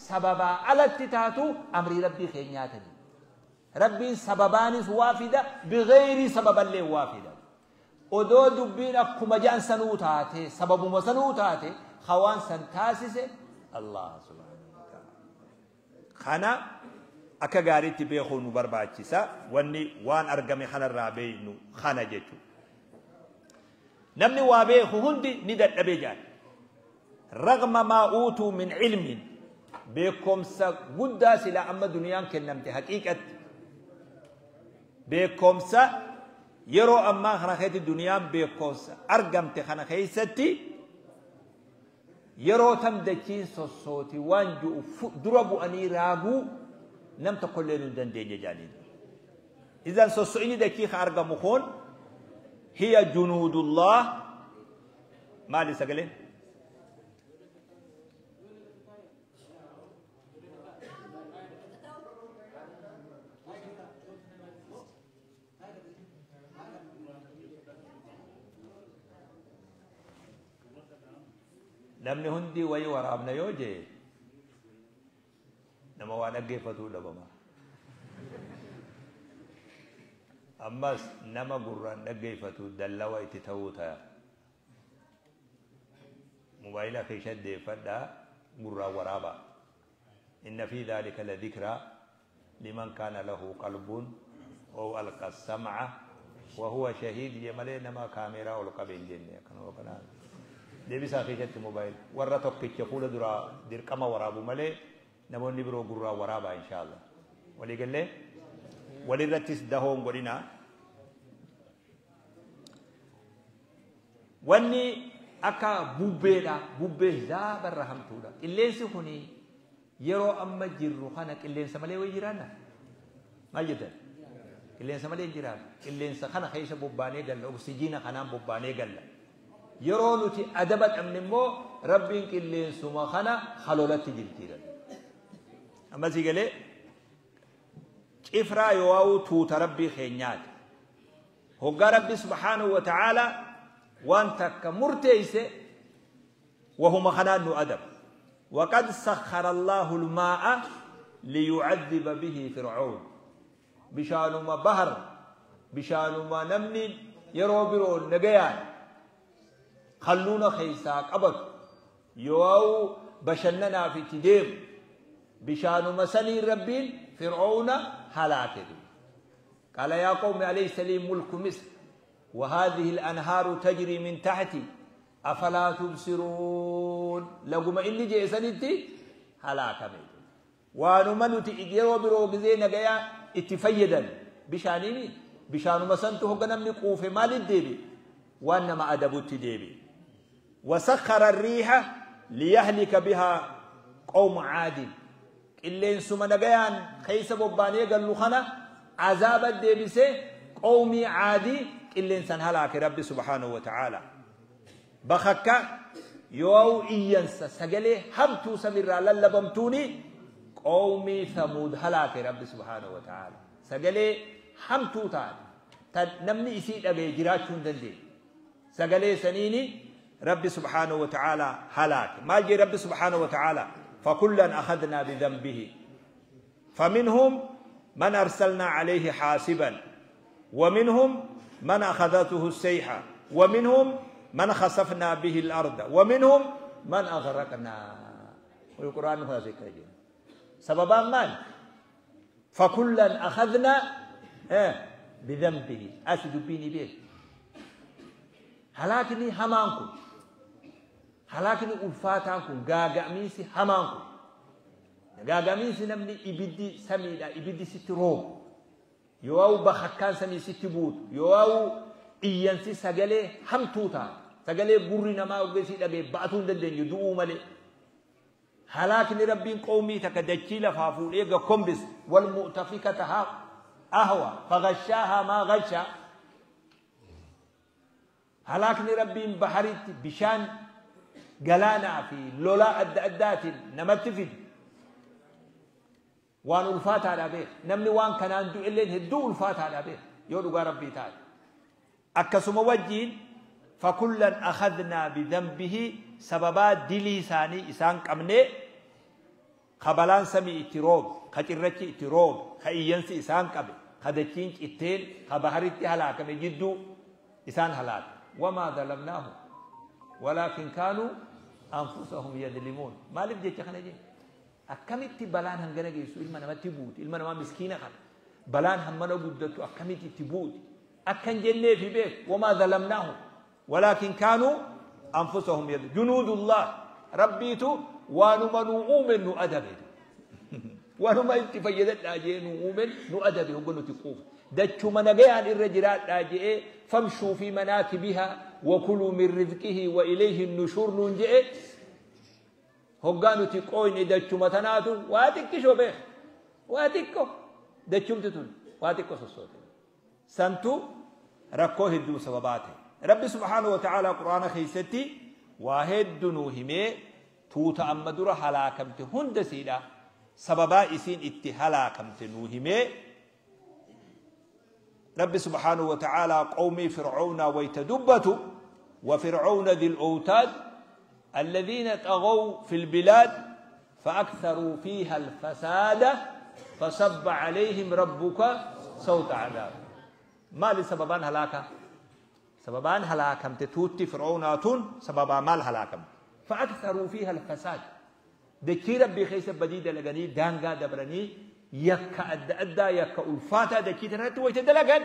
sababaa alatti taatu amrii rabbii keenyaatani. Rabbiin sababaanis waa fida, bighayri sababallee waa fida. Odoo dubbiin akkuma ja'an sanuu taate, sababuma sanuu taate, hawaan san taasise Allah subhaanahu wa ta'ala. Kana akka gaariitti beekuu nu barbaachisa. Wanni waan argame kanarraa beeknu kana jechuudha. Namni waa beeku hundi ni dadhabee jira. Ragma maa uutuu min ilmin, beekumsa guddaa silaa amma duniyaan kennamte haqiiqatti. Beekumsa yeroo ammaa kana keessatti duniyaan beekumsa argamte kana keessatti yeroo tam dachiin sossooti waan ji'u dura bu'anii raaguu nam tokkollee nu hin dandeenye jaaniin. Idan sosso'ini dachii ka argamu kun hiya junuudullah. Maali sagaleen? Namni hundi wayii waraabna yoo jee nama waa dhaggeeffatuu dhabama. Ammas nama gurraan dhaggeeffatu dallawa itti ta'uu ta'a. Mobaayila keessa deeffadhaa gurraan waraabaa. Inna fi dhaalika la dhikraa liman kaana lahu qalbun aw alqa sam'a wa huwa shahiid jee malee nama kaameeraa ol qabe hin jenne akkanuma kanaan. Deebisaa keessatti mobaayila warra tokkicha fuula duraa dirqama waraabu malee namoonni biroo gurraan waraabaa inshaallah. Walii gallee walirrattis dahoon godhinaa. Wanni akka bubbeedha, bubbee zaabarra hamtuudha. Qilleensi kuni yeroo amma jirru kana qilleensa malee wayi jiraanna? Maal jettan? Qilleensa malee hin jiraannu. Qilleensa kana keessa bobbaanee galla, oksijiina kanaan bobbaanee galla. Yeroo nuti adaba dhabne immoo Rabbiin qilleensuma kana halolatti jijjiiran. Amma sii galee cifraa yoo tuuta Rabbii keenyaati. Hoggaa Rabbi subhaanahu wa ta'ala waan takka murteeyse wahuma kanaan nu adaba. Waqad sakhara Allahu al-maa'a liyu'adhiba bihi Fir'aun. Bishaanuma bahar, bishaanuma namni yeroo biroo nagayaan kalluuna keessaa qabatu yoo bashannanaaf itti deemu bishaanuma sanii Rabbiin Fir'auna halaake. Qaala yaa qawmi alaysa lii mulku Misr wa haadhihi al-anhaaru tajrii min tahti afalaa tubsiruun. Laguma inni jee sanitti halaakame. Waanuma nuti yeroo biroo gizee nagayaa itti fayyadan bishaaniini bishaanuma santu hogga namni quufe maalitti deebi'e? Waan nama adabutti deebi'e. Wasakhara ar-riiha liyahlika bihaa qawma caadin. Qilleensuma nagayaan keessa bobbaanee gallu kana azaaba deebisee qawmii caadii qilleensan halaake Rabbi subhaanahu wa ta'aala. Bakakka yoo iyyansa sagalee hamtuu samirraa lallabamtuuni qawmii Thamuud halaake Rabbi subhaanahu wa ta'aala. Sagalee hamtuu taate tan namni isii dhaga'e jiraachuu hin dandeenye. Sagalee saniini Rabbi subhaanahu wa ta'aala halaake. Maal jee Rabbi subhaanahu wa ta'aala? فكلا أخذنا بذنبه فمنهم من أرسلنا عليه حاسبا ومنهم من أخذته السيحة ومنهم من خسفنا به الأرض ومنهم من أغرقنا. والقرآن هو ذكر سببا من فكلا أخذنا بذنبه أسد بيني به هلاكني همانكم halaakni ulfaataan kun gaaga'amiinsi hamaan kun gaaga'amiinsi namni ibiddi samiidha ibiddi sitti roobu yoo bakakkaan samii sitti buutu yoo iyyansi sagalee hamtuu taate sagalee gurri namaa ogeessii dhagee ba'atuu hin dandeenye du'uu malee halaakni Rabbiin qawmii takka dachii lafaa fuudhee gakkombis wal mu'tafikata ahwa faghashaahaa maa ghashaa. Halaakni Rabbiin baharitti bishaan galaanaa fi lolaa adda addaatiin namatti fidu waan ulfaataadha beeka. Namni waan kanaan du'elleen hedduu ulfaataadha beeka yoo dhugaa Rabbii taate. Akkasuma wajjiin fakullan akhadnaa bidhanbihi sababaa dilii isaanii isaan qabnee Ka balaan samii itti roobe, ka cirrachi itti roobe, ka iyyansi isaan qabe, ka dachiin citteen, ka baharitti halaakame jidduu isaan halaake. Wamaa zalamnaahum walaakin kaanuu anfusahum yadlimuun. Maaliif jecha kana jee? Akkamitti balaan hangana geessu ilma namatti buuti, ilma namaa miskiina kana balaan hammana guddattu akkamitti itti buuti akkan jenneefi beeku. Wamaa zalamnaahum walaakin kaanuu anfusahum yadlimuun. Junuudullah, rabbiitu waanuma nuu uumen nu adabe, waanuma itti fayyadadhaa jee nu uumen nu adabe. Hogga nuti quufa dachuma nagayaan irra jiraadhaa je'ee, famshuu fi manaakibihaa wakuluu min rizqihi wa ilayhi nushuur nuun je'e, hoggaa nuti qooyne dachuma tanaatu waa xiqqishoo beek, waa xiqqo dachumti tun waa xiqqo sossoote, santu rakkoo hedduu sababaa ta'e. Rabbi subhaanahu wa ta'aalaa quraana keessatti waa hedduu nuu himee, tuuta amma dura halaakamte hunda siidha sababaa isiin itti halaakamte nuu himee. Rabbi subhaanahu wa ta'aalaa qawmii fir'awnaa wayta dubbatu, وفرعون ذي الأوتاد الذين طغوا في البلاد فأكثروا فيها الفساد فصب عليهم ربك سوط عذاب. ما لسببان هلاكا؟ سببان هلاكم تتوتي فرعوناتون سببا مال هلاكم؟ فأكثروا فيها الفساد، دكي ربي خيس بديدة لغني دانغا دبرني يكا أدى أدى يكا ألفاتا دكي تنهت ويتدلغن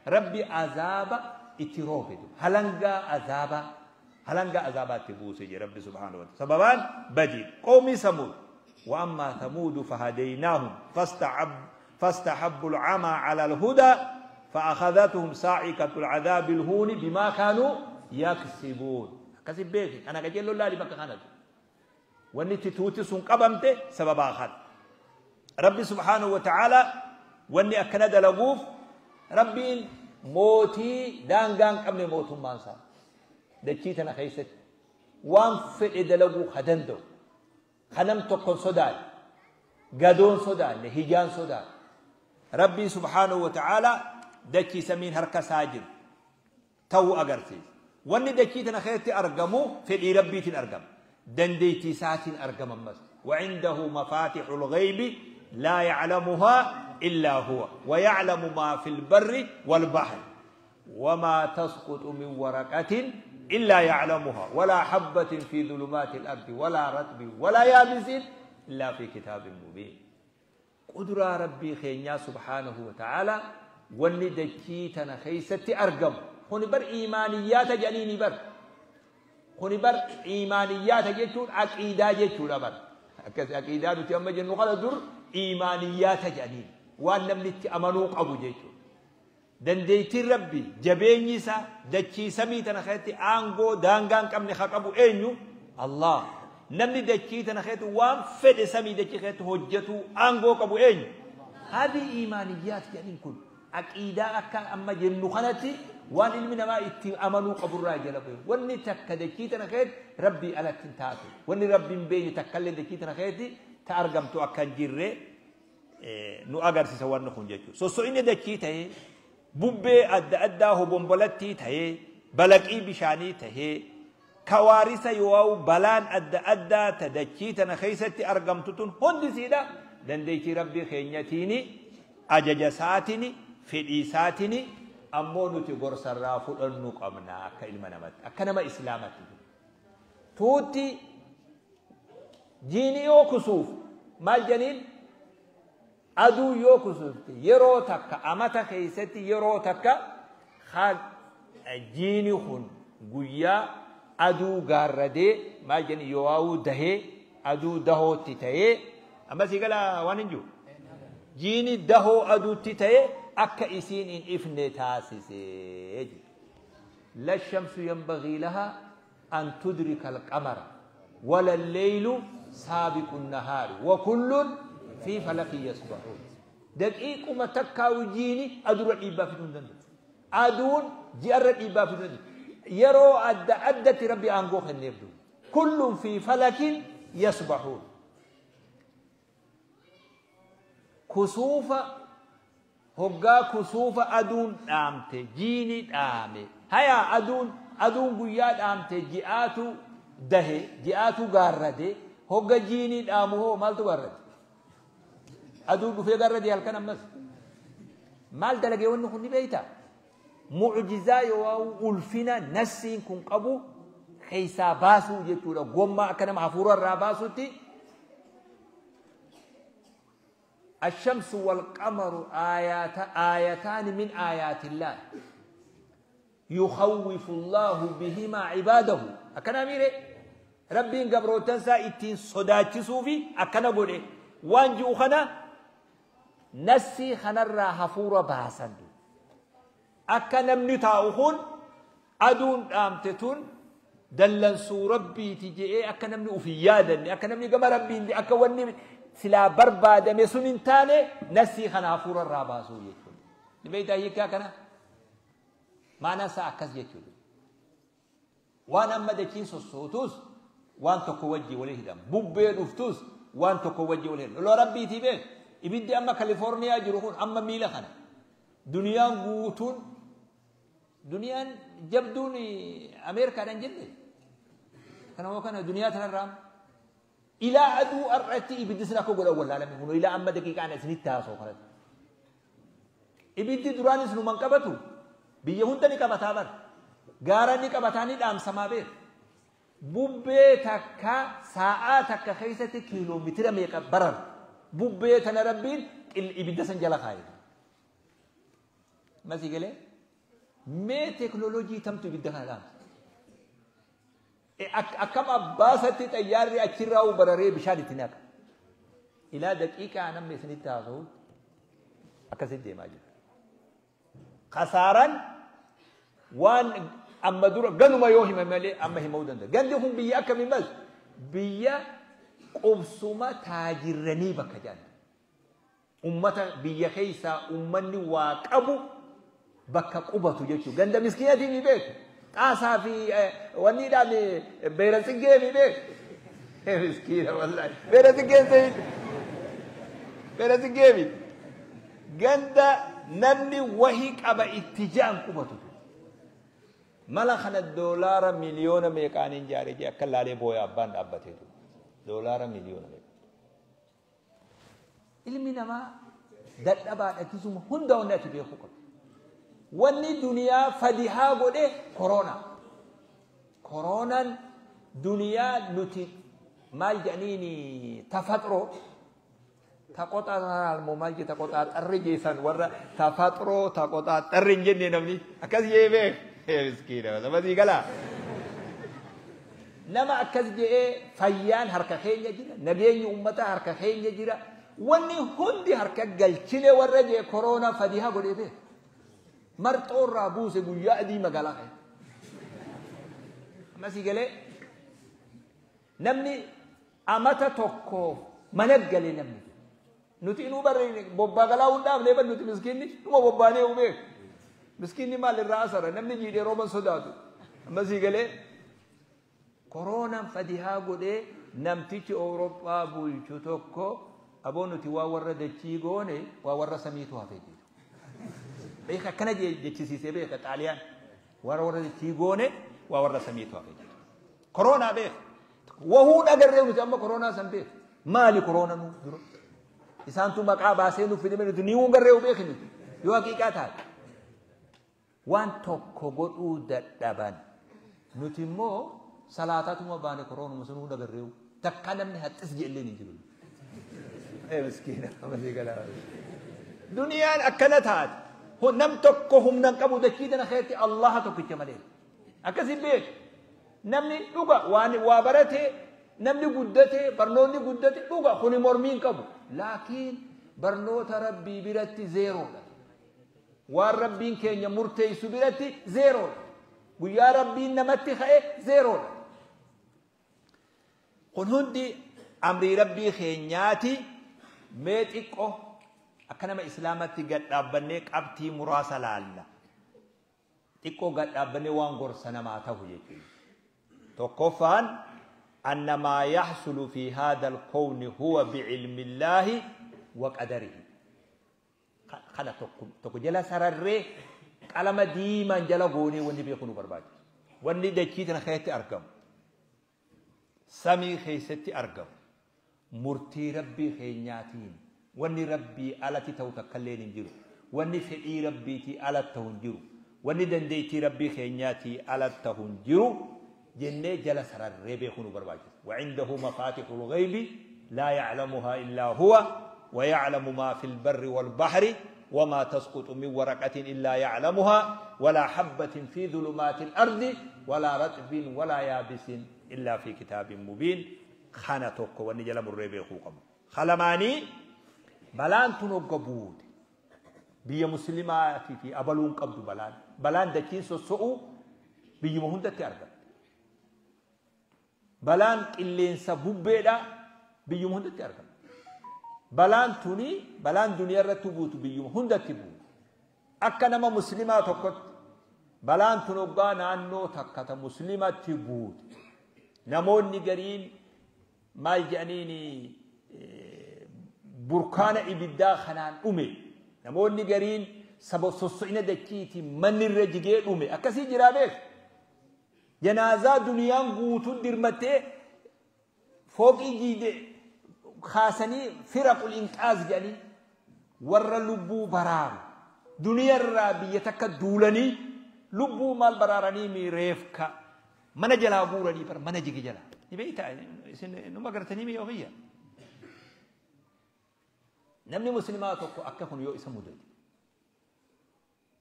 ربي عذاب اتروفد هلنغا عذابا هلنغا عذابا تبوسي ربي سبحانه وتعالى سببان بديد. قومي ثمود، وأما ثمود فهديناهم فاستحبوا العمى على الهدى فأخذتهم صاعقة العذاب الهون بما كانوا يكسبون. كسب بيك أنا قجل الله لبك خانت واني توتي سن قبمته سبب آخر. ربي سبحانه وتعالى واني أكند لغوف ربي موتي دانغان قبل موتهم مانسا دكيتنا خيست وان فئ دلغو خدندو خنم تقن صدال قدون صدال هجان صدال. ربي سبحانه وتعالى دكي سمين هركا ساجر تو أغرسيس واني دكيتنا خيرتي أرقمو في ربي تن أرقم دنديتي ساتن أرقم أمس. وعنده مفاتح الغيب لا يعلمها إلا هو ويعلم ما في البر والبحر وما تسقط من ورقة إلا يعلمها ولا حبة في ظلمات الأرض ولا رطب ولا يابس إلا في كتاب مبين. قدرة ربي خينيا سبحانه وتعالى واني دكيتنا خيستي أرقم خوني بر إيمانيات جنيني بر خوني بر إيمانيات جتون عقيدة جتون بر عقيدة نتي أما جنو خلا در إيمانيات جنين وأن نملت أمنوق أبو جتون دنديتي ربي جبيني سا دكي سميتنا خيتي أنغو دانغان كم نخاك أبو إنيو الله نمني دكيتنا خيتي وان فد سمي دكي خيتي هجتو أنغو كأبو إنيو. هذه إيمانيات جنين كل عقيدة أكا أما جنو خلتي وان علمنا ما أمنوا قبر راجل أبوه واني تكدكيتنا خير ربي على تنتاتو واني ربي بيني تكلم دكيتنا خيرتي تأرجمتو أكن جرة نو أجر سوار نخون جاتو سو إني دكيته بوبي أدى أدى هو بومبلتي تهي بلقي بشاني تهي كوارث يواو بلان أدى أدى تدكيتنا خيستي أرجمتو تون هندي سيدا دنديتي ربي خينيتيني أججساتني في إيساتني أمو نتي غرس الرافو أنوك أمنا كإلما نمت أكنما إسلامتي توتي جيني يو كسوف مال جنين أدو يو كسوف يرو تكا أمتا خيستي يرو تكا خاد جيني خون قويا أدو غاردي مال جنين يواو دهي أدو دهو تتاي أما سيقالا واننجو جيني دهو أدو تتاي أكا إسين إن إفن تاسسي. لا الشمس ينبغي لها أن تدرك القمر ولا الليل سابق النهار وكل في فلك يسبحون. دقيق ما تكاو جيني أدور الإبا في دون أدون جر الإبا في دون يرو أدى أدت ربي أنقوخ النبدو كل في فلك يسبحون. كسوف هقا كسوف أدون دامت جيني دامي هيا أدون أدون قياد دامت جئاتو دهي جئاتو غاردي Hogga jiinii dhaamu hoo maaltu gaarrate? Aduu dhufee gaarrate halkan ammas. Maal dalagee wanni kun ni beeyta? Mucjizaa yoo ulfina nassiin kun qabu keessaa baasuu jechuudha. Gommaa akka nama hafuura irraa baasutti. الشمس والقمر آيتان من آيات الله يخوف الله بهما عباده. أكنا ميري ربين قبرو تنسى اتين صداتي في أكنا قولي وانجو خنا نسي خنا الراحفور باسن أكنا منتاوخون أدون آمتتون دلنسو ربي تجي أكنا من أفيادا أكنا من قم ربي أكوني سلا برباد مسون تاني نسي خنا فور الراباسو يجون نبيتا هيك كنا ما نسى أكز يجون وانا أما دكين صوتوس وان تكوجي وله دم بوبي رفتوس وان تكوجي وله لو ربي تبين يبدي أما كاليفورنيا جروحون أما ميلا خنا دنيا قوتون دنيا جبدوني أمريكا نجد كنا وكنا دنيا تنرام إلى عدو أرتي إبدي سنكو قول أول العالم هنا إلى أما دقيقة أنا سنتها صوخرت إبدي دراني سنو من كبتو بيهون تاني كبتابر غاراني كبتاني دام سمابير بوبي تكا ساعة تكا خيسة كيلومتر ميقا برر بوبي تنربين إبدي سنجلا خايد ما سيقلي مي تكنولوجي تمتو إبدي خايد akkam abbaasatti xayyaarri achirraa bararee bishaan itti naqa. Ilaa daqiiqaa namni isinitti haasa'u akkasitti deemaa jira. Kasaaraan waan amma dura ganuma yoo hime malee amma himuu danda'a. Gandi kun biyya akkamii mas biyya qubsuma taajirranii bakka jedhan. Ummata biyya keessaa ummanni waa qabu bakka qubatu jechuudha. Ganda miskiinatiin ni beeku. طاسة في ونيدا بيرسجي في بيت مسكينة والله بيرسجي سيد بيرسجي جندا نمني وهيك أبا اتجاه قبته ملخنا الدولار مليون ميكانين جاري جي أكل عليه بويا أبان أبته دولار مليون ميك علمنا ما دلبا أكيسهم هندا ونأتي بيخوكم wanni duniyaa fadihaa godhe korona. Koronaan duniyaa nuti maal jedhaniini tafaxroo taqoxaa maal jedhe taqoxaa xarri geessan warra tafaxroo taqoxaa xarri hin jenne namni akkas jee beek miskiina nama sii galaa. Nama akkas jedhee fayyaan harka keenya jira nageenyi uummataa harka keenya jira wanni hundi harka galchine warra jee koronaa fadihaa godhee beek. Marxoo irraa buuse guyyaa adii magaalaa kee. Ammasii galee namni amata tokko mana galee namni. Nuti inuu barree bobbaa galaa hundaaf leeban nuti miskiinni dhuma bobbaanee ubeek. Miskiinni maal irraa asara namni jiidhee rooban sodaatu. Ammasii galee koronaan fadihaa godhee namtichi Awurooppaa bulchu tokko aboo nuti waa warra dachii goone waa warra samiitu hafee jiru. Beeka akkana jechisiisee beeka xaaliyaan warra warra dachii goone waa warra samiitu hafee jiru. Koronaa beeka. Wahuu dhagarree nuti amma koronaa san beeka. Maali koronaa nu dura? Isaantu maqaa baasee nuuf fidame nuti ni garree beeki nuti yoo haqiiqaa taate. Waan tokko godhuu dadhaban nuti immoo salaataatuma baane koronuma sunuu dhagarree takka namni haxxis jeelleen hin jiru. Miskiina duniyaan akkana taate. Nam tokko humna hin qabu dachii tana keessatti Allaha tokkicha malee. Akkasii beeku. Namni dhuga waan waa barate namni guddate barnoonni guddate dhuga kuni mormii hin qabu. Laakiin barnoota rabbii biratti zeeroodha. Waan rabbiin keenya murteessu biratti zeeroodha. Guyyaa rabbiin namatti ka'e zeeroodha. Kun hundi amrii rabbii keenyaati mee xiqqoo akka nama islaamatti gad dhaabbannee qabxii muraasa laalla. Xiqqoo gad dhaabbannee waan gorsa namaa ta'u jechuudha. Tokkoffaan أن ما يحصل في هذا الكون هو بعلم الله وقدره. خلا تكو جلا سرري قلم ديما جلا غوني وني بيكونوا برباج. وني دكيتنا خيتي أرقم. Samii keessatti argamu murtii Rabbii keenyaatiin wanni Rabbii alatti ta'u takkalleen hin jiru. Wanni fedhii Rabbiitii alatti ta'u hin jiru. Wanni dandeettii Rabbii keenyaatii alatti ta'u hin jiru jennee jala sararree beekuu nu barbaachisa. وعنده مفاتيح الغيب لا يعلمها إلا هو ويعلم ما في البر والبحر وما تسقط من ورقة إلا يعلمها ولا حبة في ظلمات الأرض ولا رطب ولا يابس إلا في كتاب مبين. خانة توكو ونجل مربي خوكم خلماني بلان تنقبود بيا مسلمات في أبلون قبض بلان بلان دكين سوء بيا مهندة تأرقب بلان قلين سبوبيدا بيا مهندة تأرقب بلان توني بلان دنيا رتبوت بيا مهندة تبوت أكنما مسلمات وقت بلان تنقى نانو تكتا مسلمات تبوت نمون نجرين ما جانيني بركان إبدا خنان أمي نمون نجرين سبب سوسينا دكيتي من الرجال أمي أكسي جرابك جنازة دنيا قوتون درمته فوق يجي خاصني فرق الإنقاذ جاني ور لبو برار دنيا الرابية تكدولني لبو مال برارني ميرفكا من جلا بورني بر من جي جلا يبيتا نما قرتني ميوغية نمني مسلمات أكفن يو اسمه دل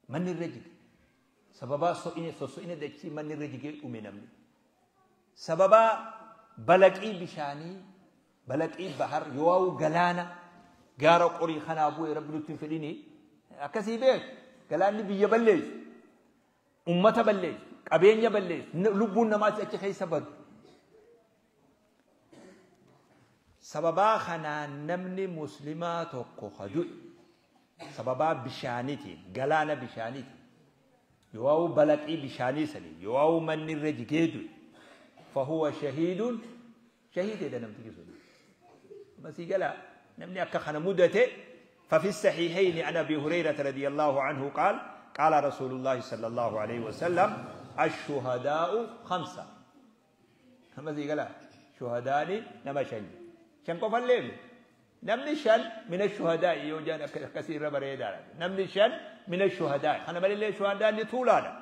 من الرجل سببا سوئنة دكتي من الرجل أمي نمني سببا بلقي بشاني بلقي بحر يواو قلانا قارو قري خنا أبوي رب لتن فليني أكسي بيت قلاني بيبلج أمة بلج قبين يبلج لبون ما تأتي خي سبب سببا خنا نمني مسلمات وقخدو سببا بشانيتي قلانا بشانيتي يواو بلقي بشاني سني يواو من الرجيدو فهو شهيد شهيد إذا نمتك سني بس قال نمني أكا خنا مدته. ففي الصحيحين عن أبي هريرة رضي الله عنه قال قال رسول الله صلى الله عليه وسلم الشهداء خمسة. خمسة قال شهداء نما شن شن قف الليل نمني شن من الشهداء يوجد كثير بريدة نمني شن من الشهداء خنا بل اللي شهداء طولانا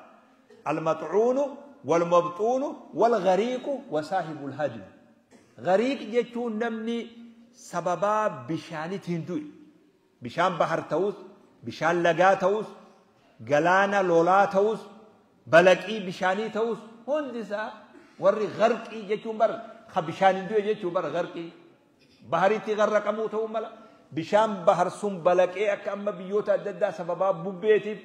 المطعون والمبطون والغريق وصاحب الهدم. غريق جتون نمني سببا بشاني تندوي بشان بحر توس بشان لقا توس قلانا لولا توس بلقي بشاني توس هندسا وري غرقي جتون بر خبشاني دوي جتون بر غرقي بحري تغرق موتو ملا بشان بحر سم بلقي أكأم بيوتا ددا سببا بوبيتي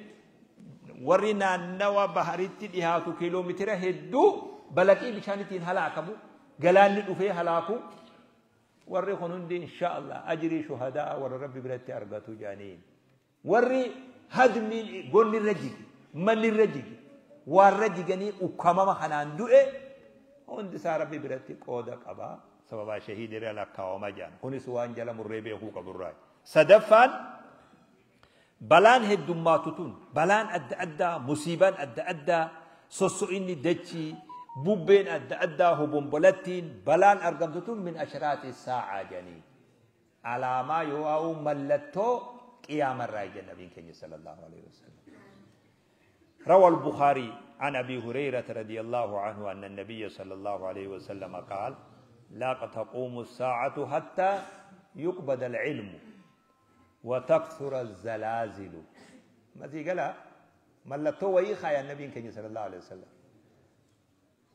ورينا نوا بحري تديهاتو كيلومتر هدو بلقي بشاني تين هلاكمو قلان ندفي هلاكو وري خنوندي إن شاء الله أجري شهداء ور ربي برتي أرقتو جانين وري هدمي قول الرجل من الرجل والرجل وكما خنان دوئ هند ساربي برتي قودك أبا سببا شهيد رلا كاوما جان هوني سوان جلا مريبي هو كبراي صدفان بلان هدوماتون بلان أد أدى مصيبان أد أدى سوسويني دتشي بوبين أد أدى هبومبولتين بلان أرقمتون من أشراط الساعة جاني على ما يواو ملتو قيام الرأي النبي كني صلى الله عليه وسلم. روى البخاري عن أبي هريرة رضي الله عنه أن النبي صلى الله عليه وسلم قال لا تقوم الساعة حتى يقبض العلم وتكثر الزلازل. ما تقول ملتو ويخا يا النبي كني صلى الله عليه وسلم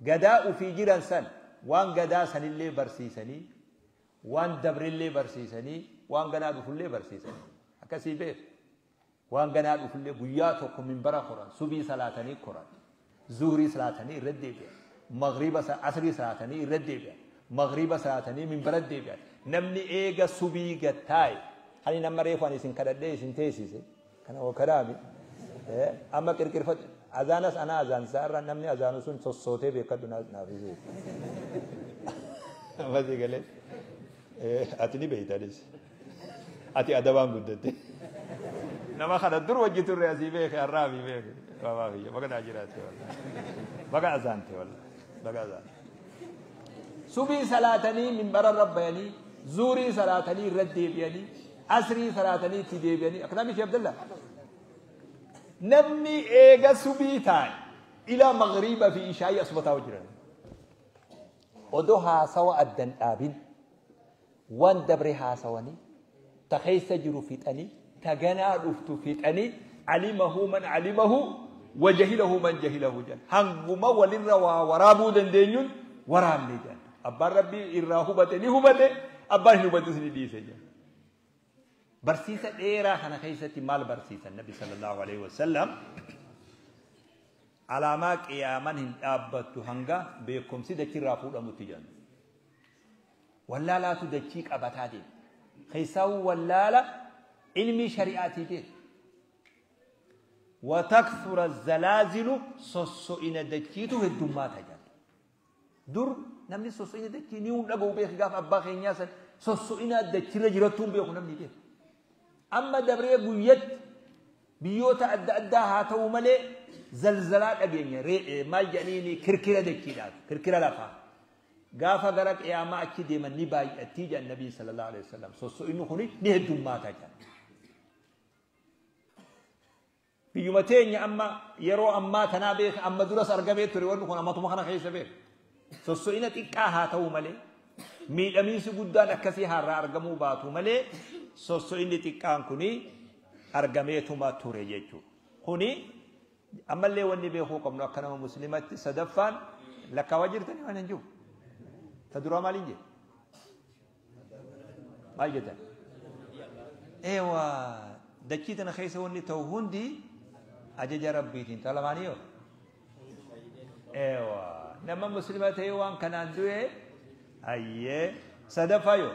قداء في جيران سن وان قداء سن اللي برسيسني وان دبر اللي برسيسني وان قناد اللي برسيسني أكسي بيت وان قناد اللي بياتك من برا قران سبي صلاتني قران زهري صلاتني ردي بيت مغرب عصري صلاتني ردي بيت مغرب صلاتني من برد بيت نمني إيجا سبي قتاي هني نمر يفاني سن كردي سن تيسي كان هو كرامي أما كركر أذانس أنا أذان سارة نمني أذان سن صوتي بيكدو ناس نافذي ما تقول أتني بيتاليس أتي أدبان قدتي نما خد الدر وجهت الرئاسي بيك الرامي بيك ما في بقى أجراتي والله بقى أذانتي والله بقى أذان. Subii salaatanii minbararra bayanii, zuurii salaatanii irra deebi'anii, asrii salaatanii itti deebi'anii. Akkanaa miti Abdallah? Namni eega subii taa'e ilaa maghriiba fi ishaayii asuma taa'u jiran. Odoo haasawa addan dhaabin waan dabre haasawanii, ta keessa jiru fixanii, ta ganaa dhuftu fixanii, alimahu man alimahu wa jahilahu man jahilahu jedhan. Hanguma walirra waa waraabuu dandeenyuun waraabne jedhan. Abbaan Rabbii irraa hubate ni hubate, abbaan hin hubatis ni dhiise jedhan. Barsiisa dheeraa kana keessatti maal barsiisan Nabi sallallahu alaihi wasallam? Alaamaa qiyaaman hin dhaabbattu hanga beekumsi dachirraa fuudhamutti jedhan. Wallaalaatu dachii qabataa deema. Keessaawuu wallaala ilmii shari'aatii deema. Watakthura zalaazilu, sosso'ina dachiitu heddummaata jedhan. Dur namni sosso'ina dachii ni hin dhaga'u beeku, gaafa abbaa keenyaa san sosso'ina dachirra jirattuu hin beeku namni beeku. Amma dabree guyyatti biyyoota adda addaa haa ta'u malee zalzalaa dhageenya, maal jedhaniini, kirkira dachiidhaaf, kirkira lafaa. Gaafa gara qiyaamaa achi deeman ni baay'attii jedhan Nabii sallallahu alaihi wasallam. Sosso'inni kuni ni heddummaata jedhan. Biyyuma teenya amma yeroo ammaa tanaa beeka, amma duras argamee ture wanni kun, ammatuma kana keessa beeka. Sosso'ina xiqqaa haa ta'u malee, miidhamiinsi guddaan akkasii har'aa argamuu baatu malee, sosso'inni xiqqaan kuni argameetuma ture jechuudha. Kuni ammallee wanni beekuu qabnu akka nama muslimatti sadaffaan lakkaawaa jirtanii waan hin jiru. Ta duraa maaliin jedhe? Maal jettan? Eewa, dachii tana keessa wanni ta'u hundi ajaja Rabbiitiin. Ta lamaanii yoo? Eewa, nama muslima ta'ee waan kanaan du'e hayyee. Sadaffaa yoo?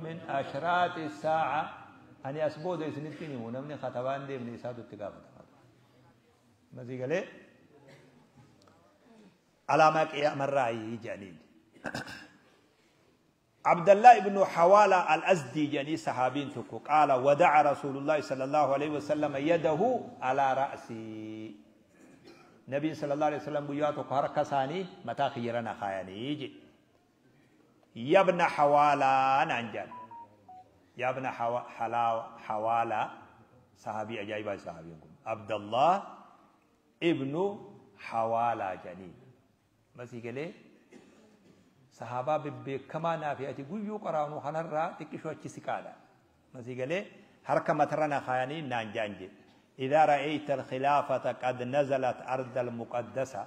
Min ashraaxi saa'a. Ani as booda isinitti himu, namni katabaan deemne isaatu itti gaafatama. Masii galee alaamaa qiyaamarraa jedhaniin. عبد الله بن حوالة الأزدي جني صحابين تكو قال ودع رسول الله صلى الله عليه وسلم يده على رأسي. نبي صلى الله عليه وسلم بياتو حركة ثاني متى خيرنا خياني يجي يا ابن حوالة نانجل يا ابن حوالة. صحابي أجايب صحابي عبد الله ابن حوالة جني مسيح ليه sahaabaa bebbeekamaa naa fi ati guyyuu qaraanu kanarraa xiqqishoo achi siqaadha. Masii galee harka matarra na kaayanii naan jaan jedhe. إذا رأيت الخلافة قد نزلت أرض المقدسة،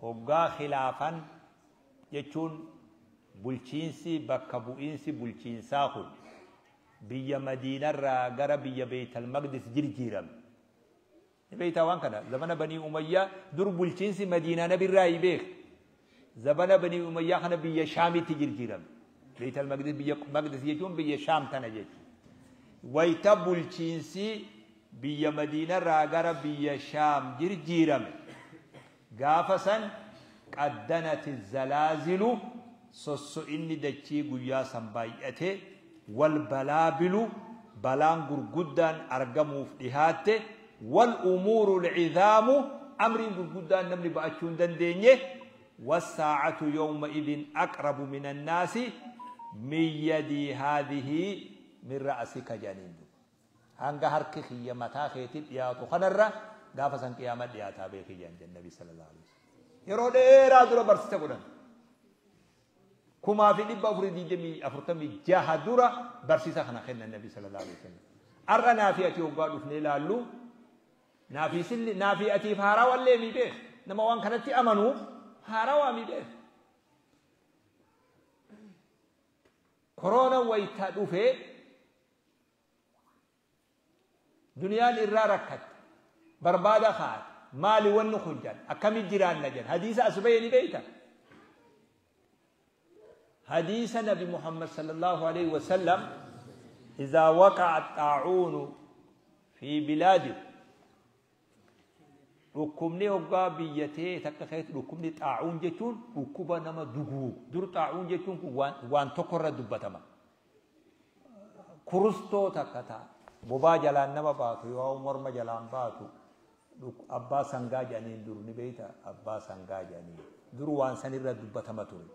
hoggaa khilaafan jechuun bulchiinsi bakka bu'iinsi bulchiinsaa kun biyya Madiinarraa gara biyya Beeytal Maqdis jirjiirame. Ni beeytaa waan kana, zamana Banii Umayyaa dur bulchiinsi Madiinaa nabirraa hi beek. Zamana Banii Umayyaa kana biyya Shaamitti jirjiirame. Beeytal Maqdis, biyya Maqdis jechuun biyya Shaam tana jechuudha. Wayita bulchiinsi biyya Madiinarraa gara biyya Shaam jirjiirame. Gaafa san qaddanati zalaazilu, sosso'inni dachii guyyaa san baay'ate, wal balaabilu, balaan gurguddaan argamuuf dhihaatte, wal umuuru lcidaamu, amriin gurguddaan namni ba'achuu hin dandeenye, والساعة يومئذ أقرب من الناس من يدي هذه من رأسك جنين. Hanga harki kiyya mataa keetii dhiyaatu kanarra gaafa san qiyaama dhiyaataa beeki jedhan Nabi sallallahu alaihi wasallam. Yeroo dheeraa dura barsiisa godhan. 1446 dura barsiisa kana kennan Nabi sallallahu alaihi wasallam. Har'a naafi ati hoggaa dhufnee ilaallu, naafi silli naafi atiif haarawallee mi beek, nama waan kanatti amanuuf haarawaa mi beek. Koroona wayita dhufee duniyaan irraa rakkatte, barbaada kaate, maali wanni kun jedhan, akkami jiraanna jedhan. Hadiisa as bahee ni beeyta. Hadiisa Nabi Muhammad sallallahu alaihi wasallam, إذا وقع الطاعون في بلاد, dhukkubni hoggaa biyya tee takka keessatti, dhukkubni xaa'uun jechuun dhukkuba nama duguugu. Dur xaa'uun jechuun kun waan tokko irra dubbatama. Kurustoo takka ta'a bobaa jalaan nama baatu yoo morma jalaan baatu, abbaa sangaa jedhaniin dur, ni beeyta, abbaa sangaa jedhaniin. Dur waan sanirra dubbatama ture.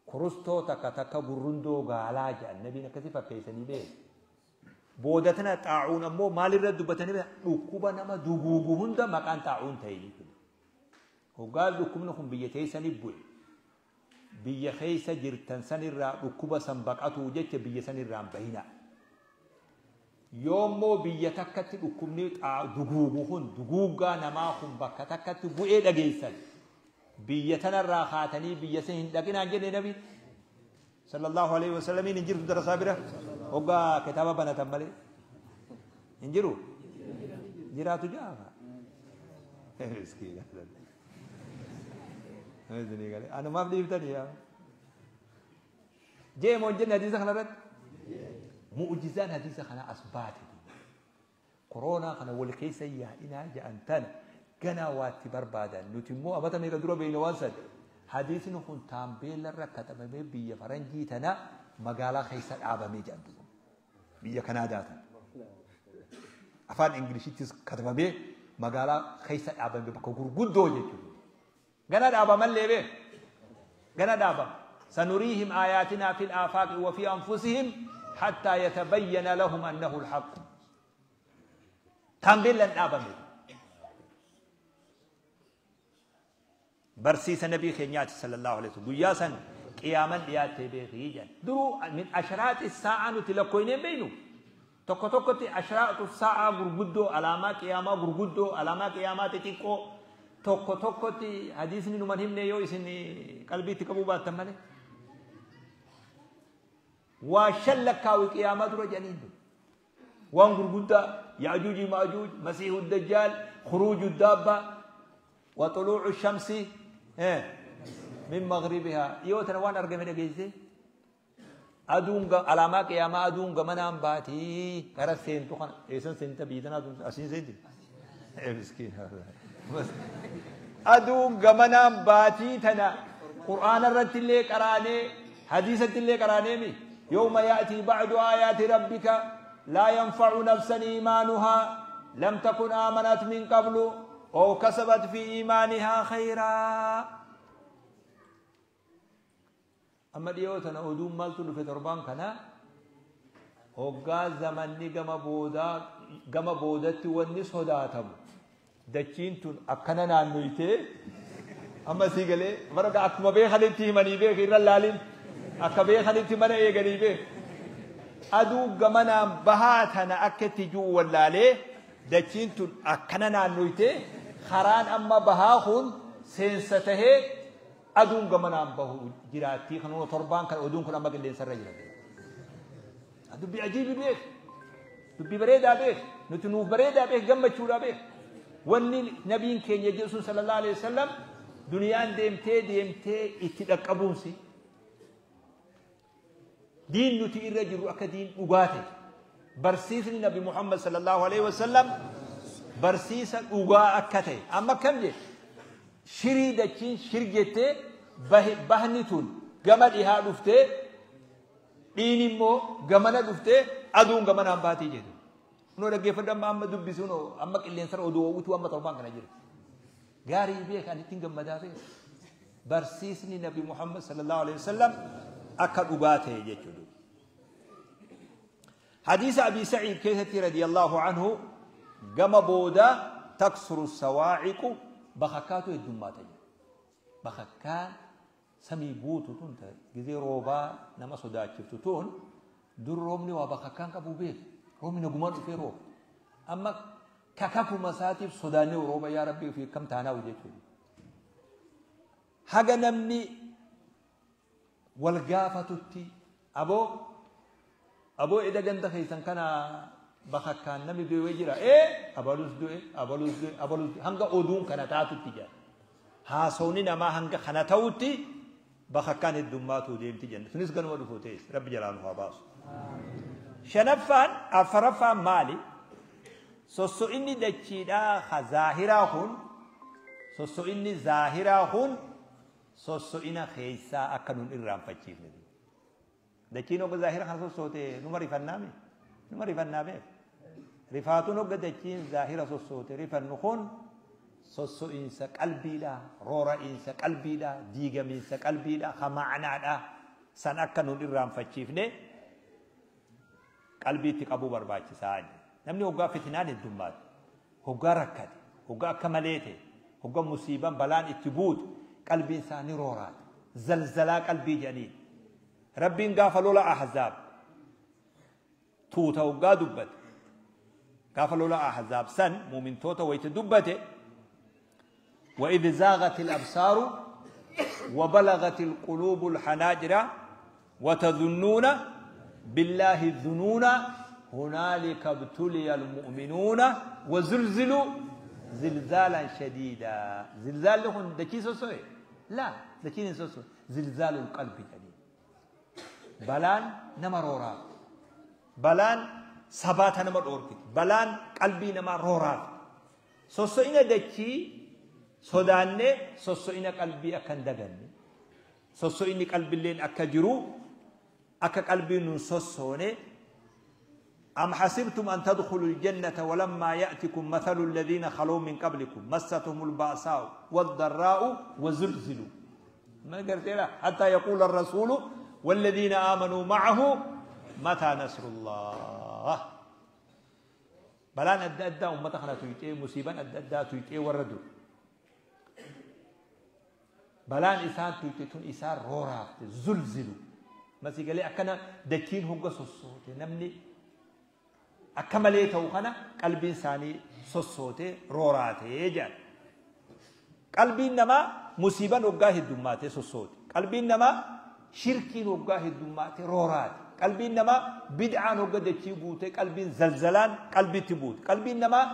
Kurustoo takka takka gurrundoo gaalaa jedhan nabiin akkasii fakkeessanii beeku. Booda tana xaa'uun ammoo maalirra dubbatanii beeku? Dhukkuba nama duguugu hunda maqaan xaa'uun ta'e jechuudha. Hoggaa dhukkubni kun biyya teessanii bu'e. Biyya keessa jirtan sanirraa dhukkuba san baqatuu jecha biyya sanirraa hin bahina. Yoommoo biyya takkatti dhukkubni duguugu kun duguuggaa namaa kun bakka takkatti bu'ee dhageessan. Biyya tanarraa kaatanii biyya san hin dhaqinaan jenne nabi sallallahu alaihi wasallamiin hin jirtu darasaa bira hoggaa kitaaba banatan malee hin jiru jiraatu jaafa. Anumaaf dhiiftanii yaa. Jee moo hin jenne hadiisa kanarratti? Mu'jizaan hadiisa kana as baate. Koronaa kana wal keessa yaa'inaa ja'an tana ganaa waatti barbaadan nuti immoo amata meeqa dura beekna waan san hadiisni kun taambeellarra katabamee biyya faranjii tana magaalaa keessa dhaabamee jedhan duuba biyya Kanaadaa tana afaan Ingilishittis katabamee magaalaa keessa dhaabamee bakka gurguddoo jechuudha. Gana dhaabamallee beek gana dhaabama sanuriihim aayaatinaa fil aafaaqi wa fi anfusihim hattaa yatabayyana lahum annahu alhaq. Taambeellan dhaabame. Barsiisa nabii keenyaati sallallahu alaihi wasallam guyyaa san qiyaaman dhiyaattee beekii jedhan. Duruu min ashraati saa'aa nuti lakkoofnee hin beeknu. Tokko tokkotti ashraatu saa'aa gurguddoo alaamaa qiyaamaa gurguddoo alaamaa qiyaamaa xixiqqoo tokko tokkotti hadiisni numan himne yoo isin qalbiitti qabuu baattan malee. Waa shan lakkaawwi qiyaamaa dura jedhanii waan gurguddaa yaajuuji maajuuj masiihu dajjaal khuruuju daabba wa xuluucu shamsi min maghribihaa dhiyoo tana waan argame dhageesse aduun alaamaa qiyaamaa aduun gamanaan baatii gara seentu kana eessan seenta biyya tanaa aduun asiin seenti miskiin aduun gamanaan baatii tana qur'aana irratti illee qaraanee hadiisatti illee qaraanee mi yawma ya'tii ba'du aayaati rabbika laa yanfa'u nafsan iimaanuhaa lam takun aamanat min qablu أو كسبت في إيمانها خيرا. أما ديوتنا أدوم مالتو في تربان كنا هوغا زمني gama boodatti wanni sodaatamu dachiin tun akkana naannoytee amma sii galee bara akkuma beekanitti himanii beek irra laalin akka beekanitti mana eeganii beek aduu gamanaan bahaa tana akka itti ji'u wallaalee dachiin tun akkana naannoytee karaan amma bahaa kun seensa tahee aduun gamanaan bahu jiraattii kanuma torbaan kan oduun kun amma qilleensarra jira. Dubbii ajiibi beek dubbii bareedaa beek nuti nuuf bareedaa beek gammachuudhaa beek wanni nabiin keenya jedhu sun sallallahu alaihi wasallam duniyaan deemtee deemtee itti dhaqqabuunsi diin nuti irra jiru akka diin dhugaa ta'e barsiisni nabi Muhammad sallallahu alaihi wasallam barsiisa dhugaa akka ta'e amma akkam jedhe shirii dachiin shir jettee bahni tun gama dhihaa dhuftee dhiin immoo gamana dhuftee aduun gamanaan baatii jedhu. Kunoo dhaggeeffadhu amma amma dubbisuun amma qilleensarra oduu oowwitu amma torbaan kana jira. Gaarii beek ani ittiin gammadaa beek. Barsiisni nabi Muhammad sallallahu alaihi wasallam akka dhugaa ta'e jechuudha. حديث أبي سعيد كيستي رضي الله عنه قام بودا تكسر السواعق بخكاته الدماتي بخكان سمي بوتو تون جزي روبا نما صدا شفتو تون در رومني وبخكان كابو بيت رومني نجمان في روب أما كاكاكو مساتي صداني وروبا يا ربي في كم تانا وجهته حاجة نمني والقافة تتي أبو إذا جنت خيسان كان بخكان نمي دوي وجرا إيه أبلوس دوي أبلوس دوي أبلوس دوي هنگا أودون كان تاتو تيجا هاسوني نما هنگا خنا تاوتي بخكان الدماتو ديم تيجا سنس كانوا دفوتيس رب جلاله عباس شنفان أفرفان مالي سوسو إني دتشيدا خزاهرا هون سوسو إني ظاهرا هون سوسو إنا خيسا أكنون إرام فتشيفني dachiin hogga zaahira kana sossoote numa rifannaame numa rifannaa beek rifaatuun hogga dachiin zaahira sossoote rifannu kun Sosso'iinsa qalbiidha, roora'iinsa qalbiidha, diigamiinsa qalbiidha, ka ma'anaadha. San akka nun irraanfachiifne qalbiitti qabuu barbaachisaa. Namni hoggaa fitinaan heddummaatu, hoggaa rakkate, hoggaa akka malee ta'e, hoggaa musiibaan balaan itti buutu qalbiin isaa ni rooraata. Zalzalaa qalbii jedhaniin. Rabbiin gaafa lola Ahzaab tuuta hoggaa dubbate, gaafa lola Ahzaab san muumintoota wayita dubbate, وإذ زاغت الأبصار وبلغت القلوب الحناجر وتظنون بالله الظنون هنالك ابتلي المؤمنون وزلزلوا زلزالا شديدا. زلزال لهم دكي سوسوي؟ لا، دكي سوسوي، زلزال القلب جديد. بلان نما رورات، بلان سبات نما روركت، بلان قلبي نما رورات. سوسوئنا دكي sodaannee sosso'ina qalbii akka hin daganne, sosso'inni qalbiilleen akka jiru, akka qalbiin nun sossoone. أم حسبتم أن تدخلوا الجنة ولما يأتكم مثل الذين خلوا من قبلكم مستهم البأساء والضراء وزلزلوا ما قلت حتى يقول الرسول والذين آمنوا معه متى نصر الله. بلان أدى أدى أمة خنا تيتي، مصيبا أدى أدى تيتي وردوا balaan isaan tuyte tun isaan rooraafte. Zulzilu masii galee akkana dachiin hogga sossoote, namni akka malee ta'u kana qalbiin isaanii sossoote, rooraatee jedhan. Qalbiin namaa musiiban hoggaa heddummaatee sossoote, qalbiin namaa shirkiin hoggaa heddummaatee rooraate, qalbiin namaa bid'aan hogga dachii guute, qalbiin zalzalaan qalbiitti buute, qalbiin namaa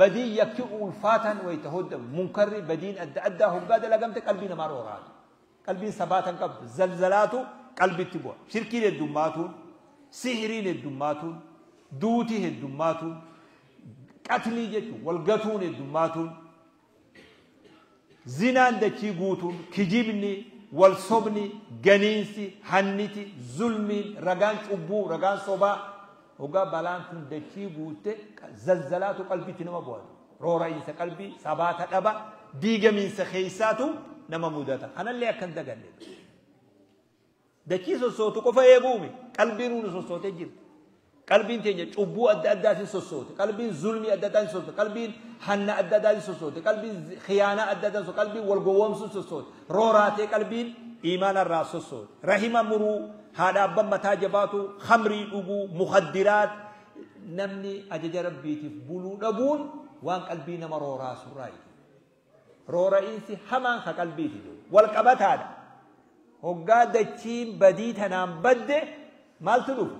badii yakki ulfaatan wayita hoddamu, munkarri badiin adda addaa hoggaa dalagamte qalbii namaa rooraatu, qalbiin sabaatan qabdu, zalzalaatu qalbitti bu'a. Shirkiin heddummaatuun, sihiriin heddummaatuun, duutii heddummaatuun, qatlii jechuun walgatuun heddummaatuun, zinaan dachii guutuun, kijibni, walsobni, ganiinsi, hanniti, zulmiin, ragaan cubbuu, ragaan sobaa, hoggaa balaan tun dachii guutte zalzalaatu qalbiitti nama bu'atu. Roora'iinsa qalbii, sabaata dhaba, diigamiinsa keessaatu nama mudata. Kanallee akka hin daganne. Dachii sossootu qofa eeguumi, qalbiin nuuni sossootee jirti. Qalbiin teenya cubbuu adda addaatiin sossoote, qalbiin zulmii adda addaatiin sossoote, qalbiin hanna adda addaatiin sossoote, qalbiin khiyaanaa adda addaatiin sossoote, qalbiin wal gowwoomsuu sossoote, rooraatee qalbiin iimaana irraa sossoote. Rahima muruu, haadha abbaan mataa jabaatu, khamrii dhuguu, mukaddiraat, namni ajaja rabbiitiif buluu dhabuun waan qalbii nama rooraasurraa. Roora'iinsi hamaan ka qalbiiti wal qabataadha. Hoggaa dachiin badii tanaan badde maaltu dhufa?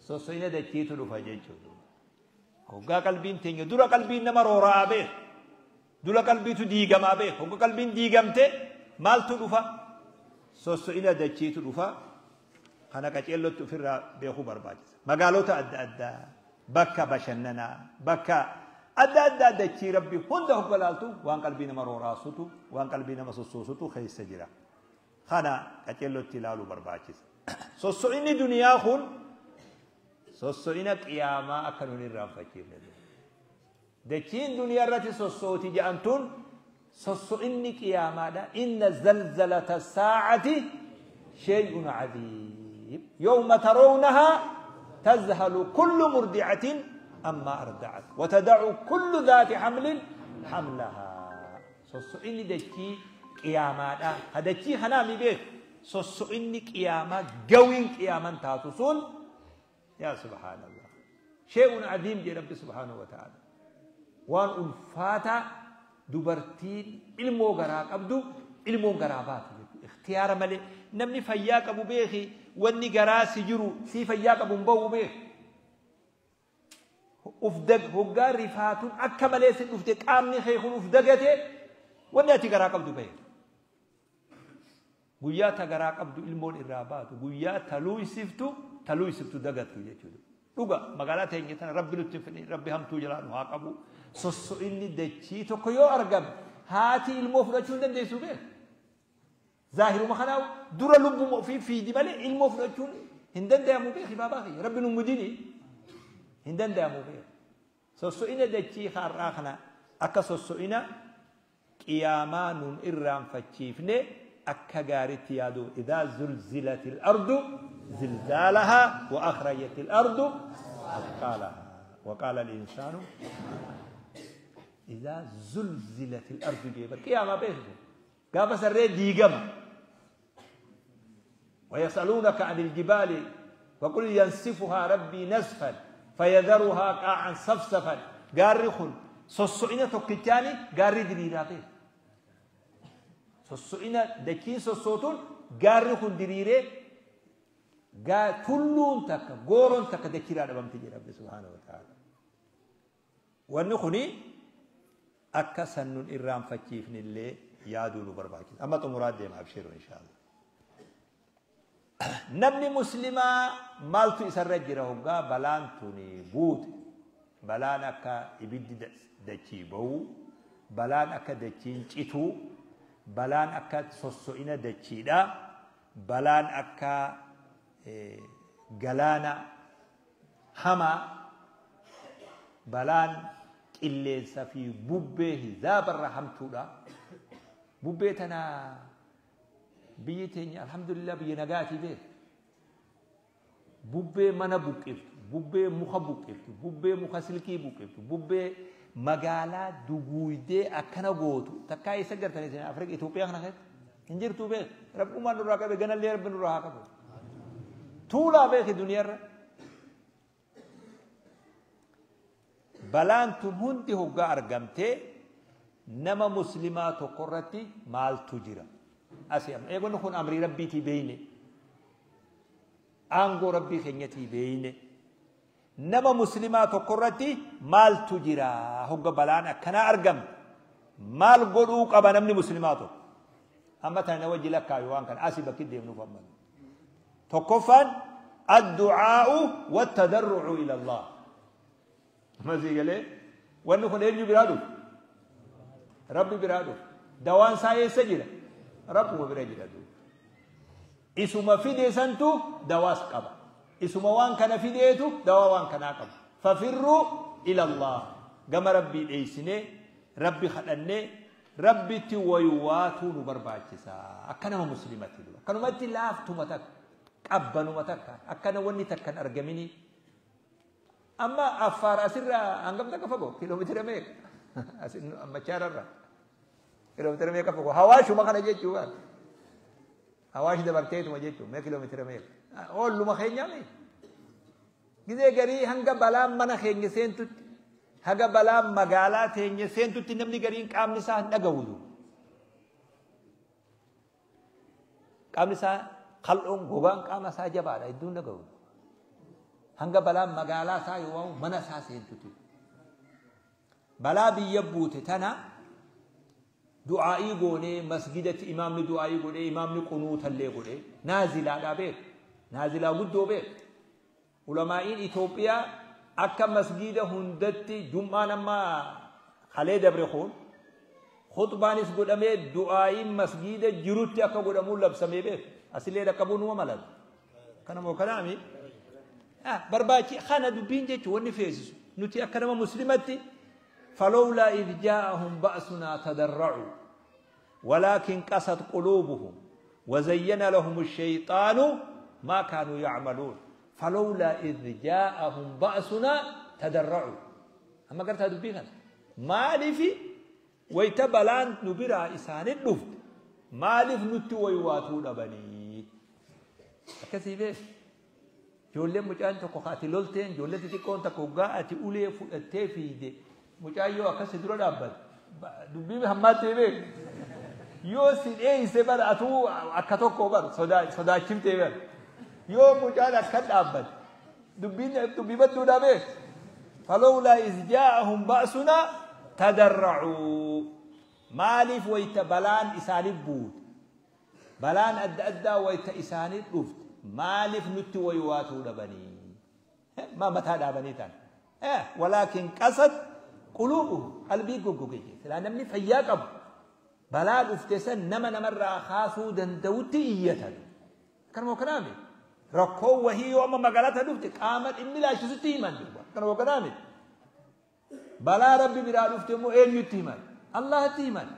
Sosso'ina dachiitu dhufa jechuudha. Hoggaa qalbiin teenya dura qalbiin nama roora'aa beeku. Dura qalbiitu diigamaa beeku. Hoggaa qalbiin diigamte maaltu dhufa? Sosso'ina dachiitu dhufa. Kana qaceellotti ofirraa beekuu barbaachisa. Magaalota adda addaa, bakka bashannanaa, bakka adda addaa dachii rabbi hunda hogga laaltu waan qalbii nama rooraasutu, waan qalbii nama sossoosutu keessa jira. Kana qaceellotti ilaaluu barbaachisa. Sosso'inni duniyaa kun sosso'ina qiyaamaa akka nun irraanfachiifne. Dachiin duniyaa irratti sossooti jedhamtuun sosso'inni qiyaamaadha. Inna zalzalata saa'ati shay'un cadiim. Yawma tarawnahaa tazhalu kullu murdicatin amma arda'at watada'u kullu dhaati hamlin hamlahaa. Sosso'inni dachii qiyaamaadha. Ha dachii kanaa mi beeku. Sosso'inni qiyaamaa gawiin qiyaaman taatu sun, yaa subhaanallah. Shay'un cadiim jedhe Rabbi subhaanahu wa ta'ala. Waan ulfaataa dubartiin ilmoo garaa qabdu ilmoon garaa baatu jechuudha. Ikhtiyaara malee namni fayyaa qabu beeki, wanni garaa si jiru si fayyaa qabu hin bahu beeki. Uf dag hoggaa rifaatuun akka malee si dhufte, qaamni kee kun uf dagate, wanni ati garaa qabdu bahe. Guyyaa ta garaa qabdu ilmoon irraa baatu, guyyaa taluu isiftu dagattu jechuudha. Dhuga magaalaa teenya tana rabbi nutti hin fedhin, rabbi hamtuu jalaa nu haa qabu. Sosso'inni dachii tokko yoo argame haati ilmoo fudhachuu hin dandeessu beeku. Zaahiruma kanaa dura lubbuma ofii fiidi malee ilmoo fudhachuun hin danda'amu beeki, baabaa kiyya. Rabbi nu mudini hin danda'amu beeku. Sosso'ina dachii har'aa kana akka sosso'ina Qiyaamaa nun irraanfachiifne akka gaaritti yaadu. Idaa zulzilatil ardu zilzaalahaa wa akhrajatil ardu athqaalahaa wa qaala al-insaanu idaa zulzilatil ardu jee bar qiyaamaa beeksisu gaafa sarree diigama. ويسألونك عن الجبال فقل ينسفها ربي نسفا فيذرها قاعا صفصفا. قارخ سوسعنا توكيتاني قاري دريراتي سوسعنا دكين سوسوتون قارخ دريري كلون تك غورون تك دكيرا دبمتي ربي سبحانه وتعالى. ونخني أكسن إرام فكيفني اللي يادو برباكي أما تمراد ديما أبشروا إن شاء الله. Namni muslimaa maaltu isarra jira hoggaa balaan tuni buute, balaan akka ibiddi dachii bahu, balaan akka dachiin cituu, balaan akka sosso'ina dachiidha, balaan akka galaana hamaa, balaan qilleensa fi bubbee hizaabarra hamtuudha. Bubbee tana biyyi teenya alhamdulillah biyya nagaatii beek. Bubbee mana buqqiftu, bubbee muka buqqiftu, bubbee muka silkii buqqiftu, bubbee magaalaa duguuydee akkana gootu takkaa eessa gartanii isin Afrika Itoophiyaa kana keessatti hin jirtu beek. Rabbumaan nurraa qabe ganallee rabbi nurraa haa qabu. Tuulaa beeki duniyaarra. Balaan tun hundi hoggaa argamtee nama muslimaa tokkorratti maaltu jira? Asii amma eegonni kun amrii rabbiitii beeyne, aangoo rabbii keenyatii beeyne, nama muslimaa tokkorratti maaltu jira? Hogga balaan akkanaa argamte maal godhuu qaba namni muslimaa tokko? Amma tana na wajji lakkaayu waan kana asii bakki deemnuuf amma. Tokkoffaan addu'aa'u wattadarru'u ila Allah. Masii galee wanni kun eenyu biraa dhufu? Rabbi biraa dhufu. Dawaan isaa eessa jira? Rabbuma bira jira duuba. Isuma fide santu dawaas qaba. Isuma waan kana fideetu dawaa waan kanaa qaba. Fafirruu ila Allah. Gama rabbii dheeysinee, rabbi kadhannee, rabbitti waywaatuu nu barbaachisa. Akka nama muslimatti duuba. Akkanumatti laaftuma takka, qabbanuma takka, akkana wanni takka hin argamini. Amma Affaar asirraa hangam takka fagoo? Kiiloomeetira meeqa? Asin Machaararraa. Kiiloomeetira meeqa fagoo? Hawaashuma kana jechuu waan. Hawaash dabarteetuma jechuun mee kiiloomeetira meeqa? Oolluma keenyaa mee? Gizee garii hanga balaan mana keenya seentutti, haga balaan magaalaa teenya seentutti namni gariin qaamni isaa hin dhagahu. Qaamni isaa qal'oon gogaan qaama isaa jabaadha hedduun dhagahu. Hanga balaan magaalaa isaa yoo waamu mana isaa seentutti. Balaa biyya buute tana du'aa'ii goonee masgidatti imaamni du'aa'ii godhee imaamni qunuutallee godhee naazilaadhaa beeku. Naazilaa guddoo beeku. Ulamaa'iin Itoophiyaa akka masgida hundatti jum'aan amma halee dabre kun khutbaanis godhamee du'aa'iin masgida jirutti akka godhamuun labsamee beeku. Asillee dhaqqabuun numa malata. Kana moo kanaami? Barbaachi kana dubbiin jechuun wanni feesisu nuti akka nama muslimatti فلولا إذ جاءهم بأسنا تضرعوا ولكن قست قلوبهم وزين لهم الشيطان ما كانوا يعملون. فلولا إذ جاءهم بأسنا تضرعوا. أما قرأت هذا بيها مالف ويتبلان نبرا إسان الدفت مالف نتي ويواتون بني كثير. Ijoolleen mucaan tokko ati lolteen ijoollee xixiqqoon takka hoggaa ati ulee fudhattee fiide mucaan yoo akkasi dura dhaabbate dubbii hammaattee beeku yoo si dheeyse bara atuu akka tokko bara sodaachimtee bara yoo mucaan akka dhaabbate dubbii badduudhaa beeku. Falawlaa iz jaa'ahum ba'sunaa tadarra'uu. Maaliif wayita balaan isaaniif buute, balaan adda addaa wayita isaaniif dhufte maaliif nutti waywaatuu dhabanii? Maa mataa dhaabanii ta'an? Walaakin qasad quluubuhum qalbii goggoge jee. Silaa namni fayyaa qabu balaa dhufte san nama namarraa kaasuu danda'utti iyyatan. Kanuma kanaami rakkoo wahii yoo amma magaalaa dhufte qaama dhimmi laachisutti himan duuba. Kanuma kanaami balaa rabbi biraa dhufte immoo eenyutti himan? Allahatti himan.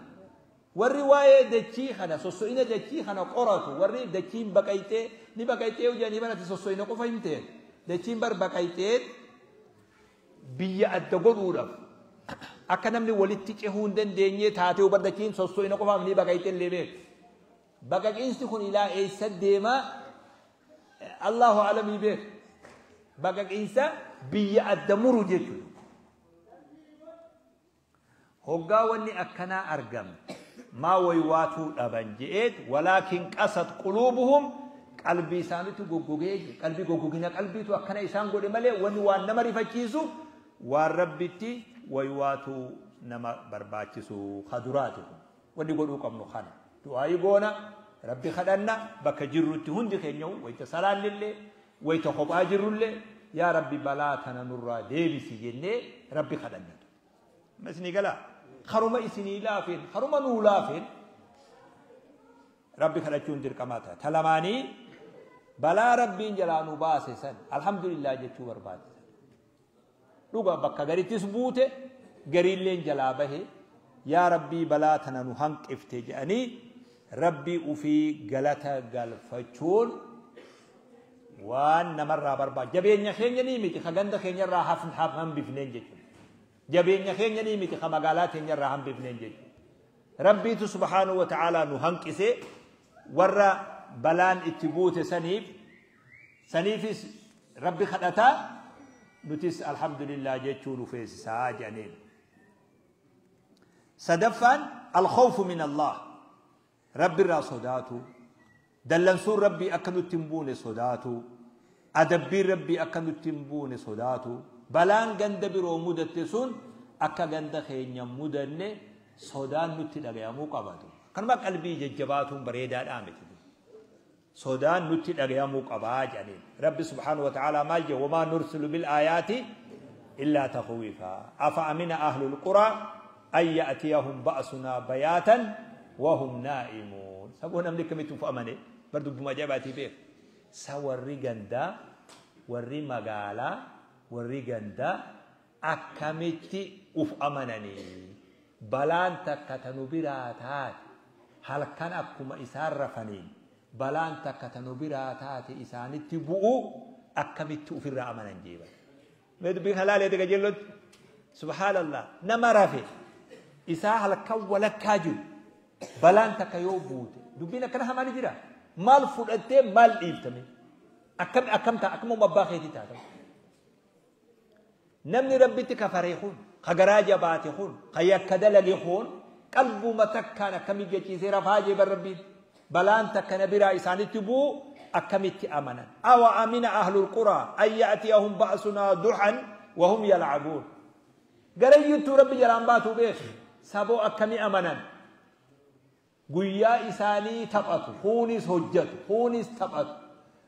Warri waa'ee dachii kana sosso'ina dachii kana qoratu, warri dachiin baqaytee ni baqaytee hojjanii barate sosso'ina qofa hin ta'e. Dachiin bar baqaytee biyya adda godhuudhaaf akka namni walitti cehuu hin dandeenye taatee bar dachiin sosso'ina qofaaf ni baqaytee illee beeku. Baqaqiinsi kun ilaa eessa deemaa Allahu alamii beeku. Baqaqiinsa biyya adda muru jechuudha. Hoggaa wanni akkanaa argame maa waywaatuu dhaban je'eet walaakin qasat quluubuhum qalbii isaaniitu goggogee qalbii goggogina qalbiitu akkana isaan godhe malee wanni waan nama rifachiisu waan rabbitti waywaatuu nama barbaachisu kaduraati kun wanni godhuu qabnu kana du'aayii goona rabbi kadhanna bakka jirrutti hundi keenya wayita salaannillee wayita kophaa jirrullee yaa rabbi balaa tana nurraa deebisi jennee rabbi kadhanna. Isinii galaa haruma isinii laafeen haruma nuu laafeen rabbi kadhachuun dirqamaa ta'a. Ta lamaanii balaa rabbiin jalaa nu baase san alhamdulillah jechuu barbaachisa. Dhuga bakka garittis buute gariilleen jalaa bahe yaa rabbii balaa tana nu hanqifte jedhanii rabbii ufii galata galfachuun waan namarraa barbaadu. Jabeenya keenya ni miti ka ganda keenyarraa hambifneen jechuudha. Jabeenya keenya ni miti ka magaalaa teenyarraa hambifneen jechuudha. Rabbiitu subhaanahu wa ta'aalaa nu hanqise warra balaan itti buute saniif saniifis rabbi kadhataa nutis alhamdulillah jechuu nu feesisaa jedhaniin. Sadaffaan alkhawfu min Allah rabbi irraa sodaatu, dallansuun rabbii akka nutti hin buune sodaatu, adabbiin rabbii akka nutti hin buune sodaatu, balaan ganda biroo mudatte sun akka ganda keenya mudanne sodaan nutti dhagayamuu qabatu. Kanuma qalbii jajjabaatuun bareedaadhaa miti. Sodaan nutti dhagayamuu qabaa jedhaniin. Rabbi subhaanahu wa ta'aalaa maal jedhe wamaa nursilu bil aayaati illaa takhwiifaa. Afa amina ahlul quraa an ya'tiyahum ba'sunaa bayaatan wahum naa'imuun. Saboo namni akkamitti uf amane bar dubbuma ajaa'ibaatii beeku. Sa warri gandaa, warri magaalaa, warri gandaa akkamitti uf amananii balaan takka tanu biraa taate halkan akkuma isaan rafaniin balaan takka tanu biraa taate isaanitti bu'u akkamitti ufirraa amanan jeeban. Mee dubbii kana laalee qajeellotti subhaanallah nama rafe isaa halkan walakkaa jiru balaan takka yoo buute dubbiin akkana hamaan jira maal fudhattee maal dhiiftame akkam akkam ta'a akkuma abbaa keetii taata. Namni rabbitti kafaree kun ka garaa jabaate kun ka yakka dalage kun qalbuma takkaan akkamii gachiisee rafaa jeeban rabbiin balaan takka na biraa isaanitti bu'u akkamitti amanan. Awa amina ahlul quraa an ya'tiyahum ba'sunaa duhan wa hum yal'abuun. Garayyuttuu rabbi jalaan baatuu beeku saboo akkamii amanan. Guyyaa isaanii taphatu kuunis hojjetu kuunis taphatu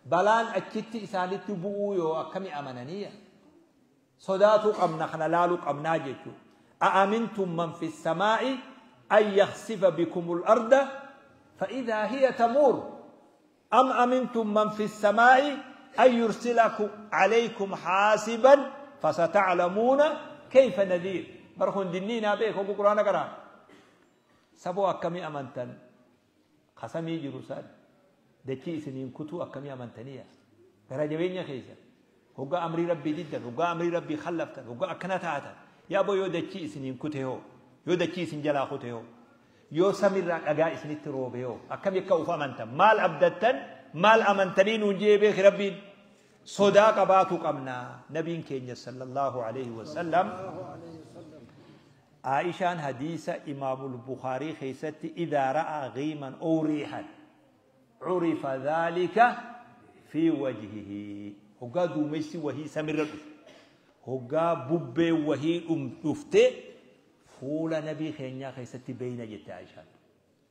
balaan achitti isaanitti bu'uu yoo akkamii amananiya. Sodaatuu qabna kana laaluu qabnaa jechuudha. A'amintum man fi samaa'i an yakhsifa bikumul arda fa'idhaa hiya tamuur. Am amintum man fi samaa'i an yursila alaykum haasiban fasata'lamuuna kayfa nadhiir. Bar kun dinniinaa beeku hogguu quraana qaraa. Saboo akkamii amantan kasamii jiru san dachii isiniin kutuu akkamii amantaniya. Gara jabeenya keessa. Hoggaa amrii rabbii diddan, hoggaa amrii rabbii khallaftan, hoggaa akkana taatan. Yaa boo yoo dachii isiniin kute hoo, yoo dachii isin jalaa kute hoo, yoo samirraa dhagaa isinitti roobe hoo, akkami akka uf amantan, maal abdattan, maal amantanii nuun jee beeki rabbiin. Sodaa qabaatu qabna. Nabiin keenya sallallahu alaihi wasallam Aishaan hadiisa Imaamul Bukhaarii keessatti idaa ra'aa ghiiman ow riihan curifa dhaalika fi wajhihi. Hoggaa duumessi wahii samirra dhufe, hoggaa bubbee wahii dhufte fuula nabii keenyaa keessatti beeyna jette Aishaan.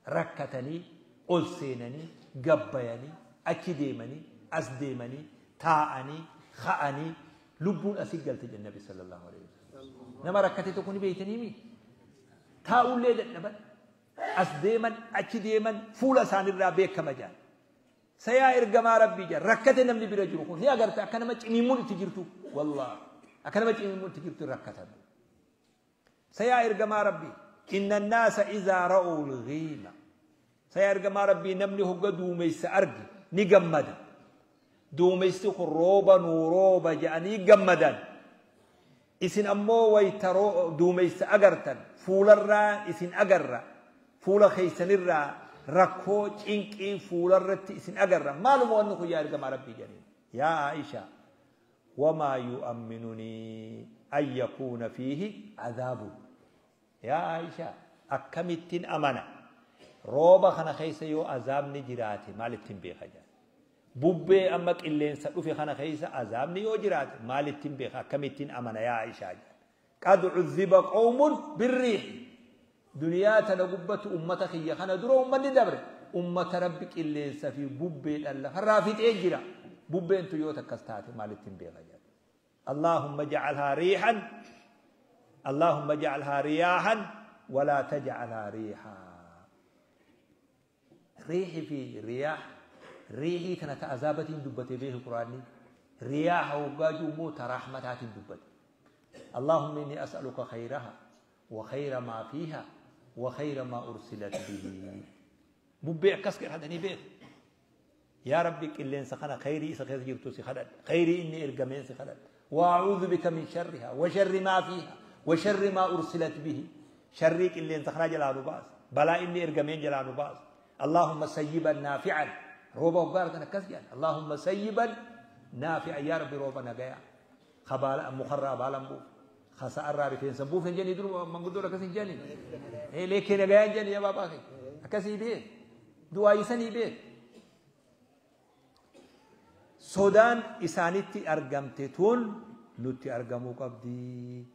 Rakkatanii, ol seenanii, gabbayanii, achi deemanii, as deemanii, taa'anii, ka'anii, lubbuun asii galte jedhe nabi sallallahu alaihi wasallam. Nama rakkate tokko ni beeytanii mi? Taa'ullee dadhaban, as deeman, achi deeman, fuula isaanirraa beekama jedhan. Sayaa ergamaa rabbii jedhan rakkate namni bira jiru kun ni agarta akka nama ciniinmuun itti jirtu wallahi akka nama ciniinmuun itti jirtu rakkatan. Sayaa ergamaa rabbii إن الناس إذا رأوا الغيمة سيرجع ربي نمني هو دوميس أرجي نجمد دوميس خروبا نوروبا جاني جمدا إسن أمو ويترو دوميس أجرتن فولرا إسن أجرا فول خيسنرا ركو إنك فولرت إسن أجرا ما لهم أنه يرجع ربي جاني يا عائشة وما يؤمنني أن يكون فيه عذاب يا عائشة أكمتين أمانة روبا خنا خيسة يو عذاب نجراتي مالتين بيخجا بوبي أمك اللي نسألو في خنا خيسة عذاب نيو جراتي مالتين بيخا أكمتين أمانة يا عائشة قد عذب قوم بالريح دنيا تنقبت أمة خي خنا درو أمة ندبر أمة ربك اللي نسفي بوبي الله فرافت إجرا بوبي انتو يو تكستاتي مالتين بيخجا اللهم اجعلها ريحا اللهم اجعلها رياحا ولا تجعلها ريحا ريح في رياح ريحي كانت عذابة دبت به القرآن رياح وقاجو موت رحمة دبت اللهم إني أسألك خيرها وخير ما فيها وخير ما أرسلت به ببيع كسكر هذا نبيع يا ربي اللي سخنا خيري سخير جبتو سخدت خيري إني إرجمين سخدت وأعوذ بك من شرها وشر ما فيها وشر ما أرسلت به شريك اللي انتخنا جلانو باس بلا إني إرجمين جلانو باس اللهم سيبا نافعا روبا وقارتنا كسجان اللهم سيبا نافعا يا ربي روبا نجايا خبال مخرب بالامبو خسائر رارفين سبو فين جاني درو من قدر كسين جاني إيه لكن نجايا جاني يا بابا أخي كسي بيه دعاء سني بيه سودان إسانتي أرجمتون نتي أرجمو قبدي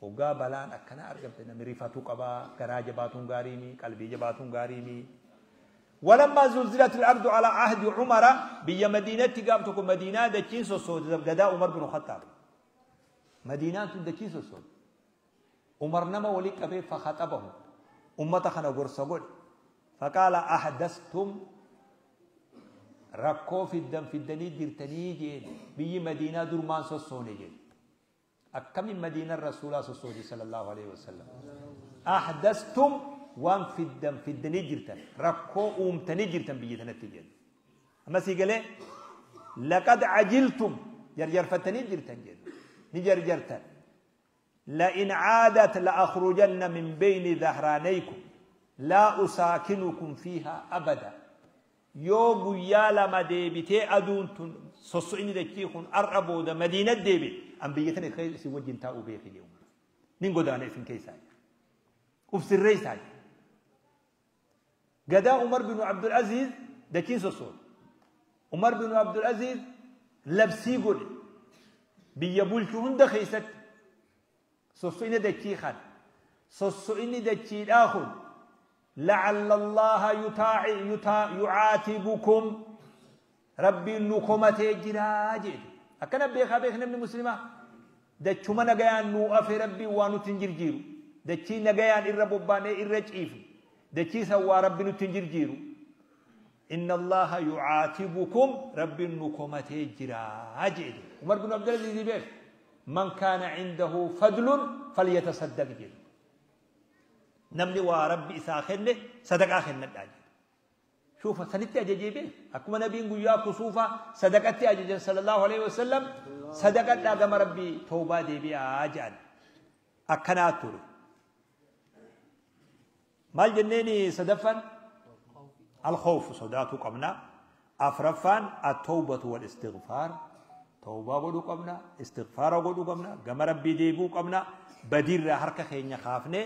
وقا بلان أكنا أرجمتنا مريفاتو قبا كراجة باتون غاريمي قلبي جباتون غاريمي ولما زلزلت الأرض على عهد عمر بيا مدينة قامتكم مدينة دكين سوسود غدا عمر بن الخطاب مدينة دكين سوسود عمر نما ولي قبي فخطبه أمة خنا غرسغول فقال أحدثتم ركو في الدم في الدني جرتني جين بي مدينة درمان سوسوني جين أكم من مدينة الرسول صلى الله عليه وسلم أحدثتم وان في الدم في الدني جرتن ركو أمتني جرتن بيتنا تجين أما سيقولي لقد عجلتم جرجر فتني جرتن جين نجر جرتن لئن عادت لأخرجن من بين ظهرانيكم لا أساكنكم فيها أبدا yoo guyyaa lama deebitee aduun tun sosso'ini dachii kun har'a booda madiina deebi an biyya tana isin wajjin taa'uu beeki jedhu nin godaana isin keessaa uf sirreessaa gadaa Umar bin Abdul Aziz dachiin sosso'e Umar bin Abdul Aziz labsii godhe biyya bulchu hunda keessatti sosso'ina dachii kana sosso'inni dachiidhaa kun لعل الله يعاتبكم ربي نكم تجراجي أكن بيخ بيخ نمني مسلمة دچوما نغيان نو أفي ربي وانو تنجرجيرو دچي نغيان إربوباني إرجيف دچي سوا ربي نو تنجرجيرو إن الله يعاتبكم ربي نكم تجراجي عمر بن عبد العزيز بيخ من كان عنده فضل فليتصدق به نمني وربي إسا خنه صدقة خنه داجي شوف سنتي أجيبه أكما نبي نقول كسوفة صدقتي أجيب صلى الله عليه وسلم صدقة دعم ربي توبة دي بي أجان أكناتور مال جنيني صدفا الخوف صداتو قمنا أفرفان التوبة والاستغفار توبة قدو قمنا استغفار قدو قمنا قم ربي ديبو قمنا بدير حركة خينيا خافني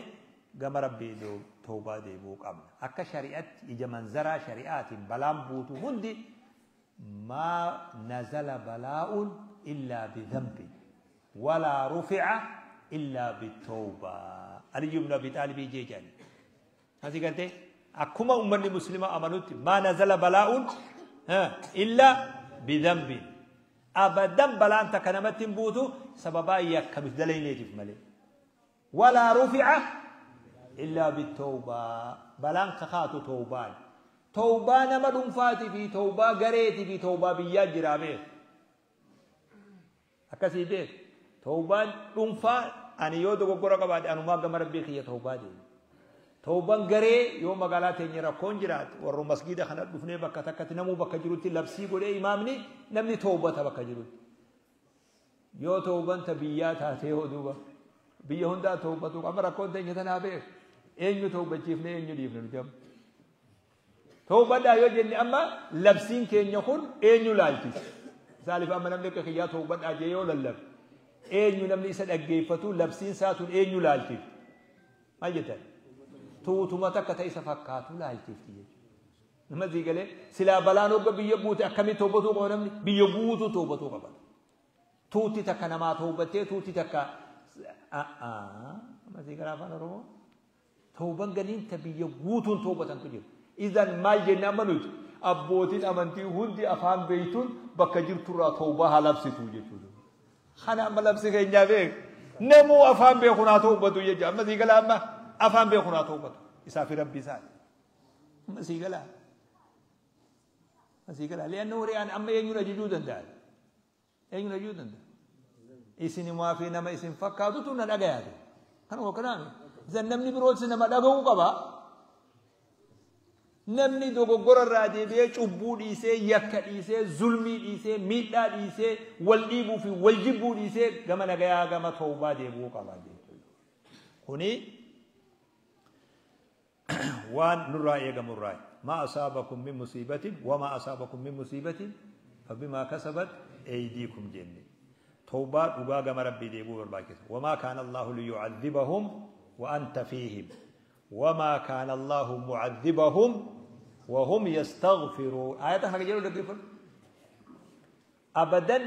قام ربي دو توبة ديبو قمنا أكا شريعة إجا منظرة شريعات بلام بوتو هندي ما نزل بلاء إلا بذنب ولا رفع إلا بالتوبة علي بن أبي طالب جيجان هذه قلت أكما أمني مسلمة أمنوت ما نزل بلاء إلا بذنب أبدا بلان تكنمت بوتو سببا يكمل دليل ملي ولا رفع إلا بالتوبة بلان كخاتو توبان توبة نما دنفاتي في توبة غريتي في توبة بيا جرامي أكسي بيت توبة دنفا أنا يودو غورا قباد أنا ما قمر بيخي توبة دي Tawbaan garee yoo magaalaa teenya rakkoon jiraate warra masgiida kana dhufnee bakka takkatti namuu bakka jirutti labsii godhee imaamni namni tawbata bakka jirutti. Yoo tawban ta biyyaa taatee yoo duuba biyya hundaa tawbatu amma rakkoon teenya tanaa beeku eenyu tawbachiifne eenyu dhiifne nuti amma. Tawbadhaa yoo jenne amma labsiin keenya kun eenyu laalchisa. Saaliif amma namni akka kiyyaa tawbadhaa jee yoo lallabe eenyu namni isa dhaggeeffatu labsiin isaa tun eenyu laalchifti. Maal jettan? Tuutuma takka ta isa fakkaatu laalchifti jechuudha. Nama sii galee silaa balaan hogga biyya buute akkamitti tawbatuu qaba namni biyya guutuu tawbatuu qaba. Tuuti takka namaa tawbattee tuuti takka nama sii galee afaan Oromoo tawban galiin ta biyya guutuun tawbatantu jira. Idan maal jenne amma nuti abbootiin amantii hundi afaan beeytuun bakka jirturraa tawbaa haa labsitu jechuudha. Kana amma labsi keenyaa beek namuu afaan beeku naa tawbatu jechuudha. Amma sii galaa amma afaan beeku naa tawbatu isaa fi rabbi isaa. Amma sii galaa. Amma sii galaa. Li'anna hori'aan amma eenyuun ajajuu danda'a? Eenyuun ajajuu danda'a? Isinumaa fi nama isin fakkaatutu na dhagayaate. Kanuma kanaami. Isan namni biroos nama dhaga'uu qaba. Namni dogoggora irraa deebi'ee cubbuu dhiisee yakka dhiisee zulmii dhiisee miidhaa dhiisee wal dhiibuu fi wal jibbuu dhiisee gama nagayaa gama tawbaa deebi'uu qaba jechuudha. Kuni waan nurraa eegamu irraa. Ma asaabakum min musiibatin wama asaabakum min musiibatin fabimaa kasabat aydiikum jenne. Tawbaa dhugaa gama rabbii deebi'uu barbaachisa. Wamaa kaana Allahu liyu'adhibahum wa anta fiihim. وما كان الله معذبهم وهم يستغفرون. آية حاجة جلو دقيقة أبدا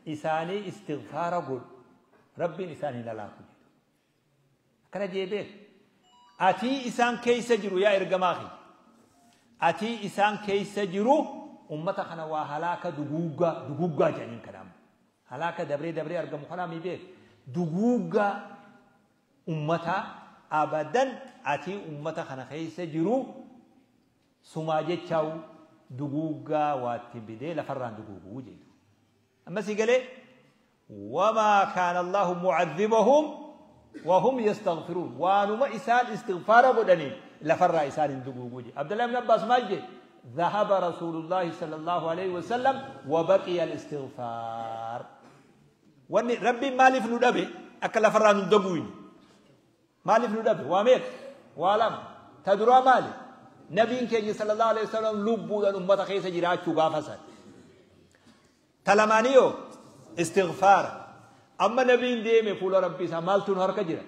إساني استغفار قل ربي إساني لا لاكو كان جيبه أتي إسان كيس جرو يا إرجماخي أتي إسان كيس جرو أمتا خنا وهلاك دقوقة دقوقة جانين كلام هلاك دبري دبري أرجم خنا ميبه دقوقة أمتا أبدا أتي أمتا خنا كيس جرو سماجة تشاو دقوقة واتبدي لفران دقوقة وجيدو أما سيقالي وما كان الله معذبهم وهم يستغفرون وانما إسان استغفار قدني لفر إسان دقوقة عبد الله بن عباس ماجد ذهب رسول الله صلى الله عليه وسلم وبقي الاستغفار وان ربي مالف ندبي أكل فران دقوين مالف ندبي وامير وعلم تدرى مالي نبي كي صلى الله عليه وسلم لبو أن أمة خيسة جراجو غافسا تلمانيو استغفار أما نبي ديمي فول ربي سامالتون هركا جرا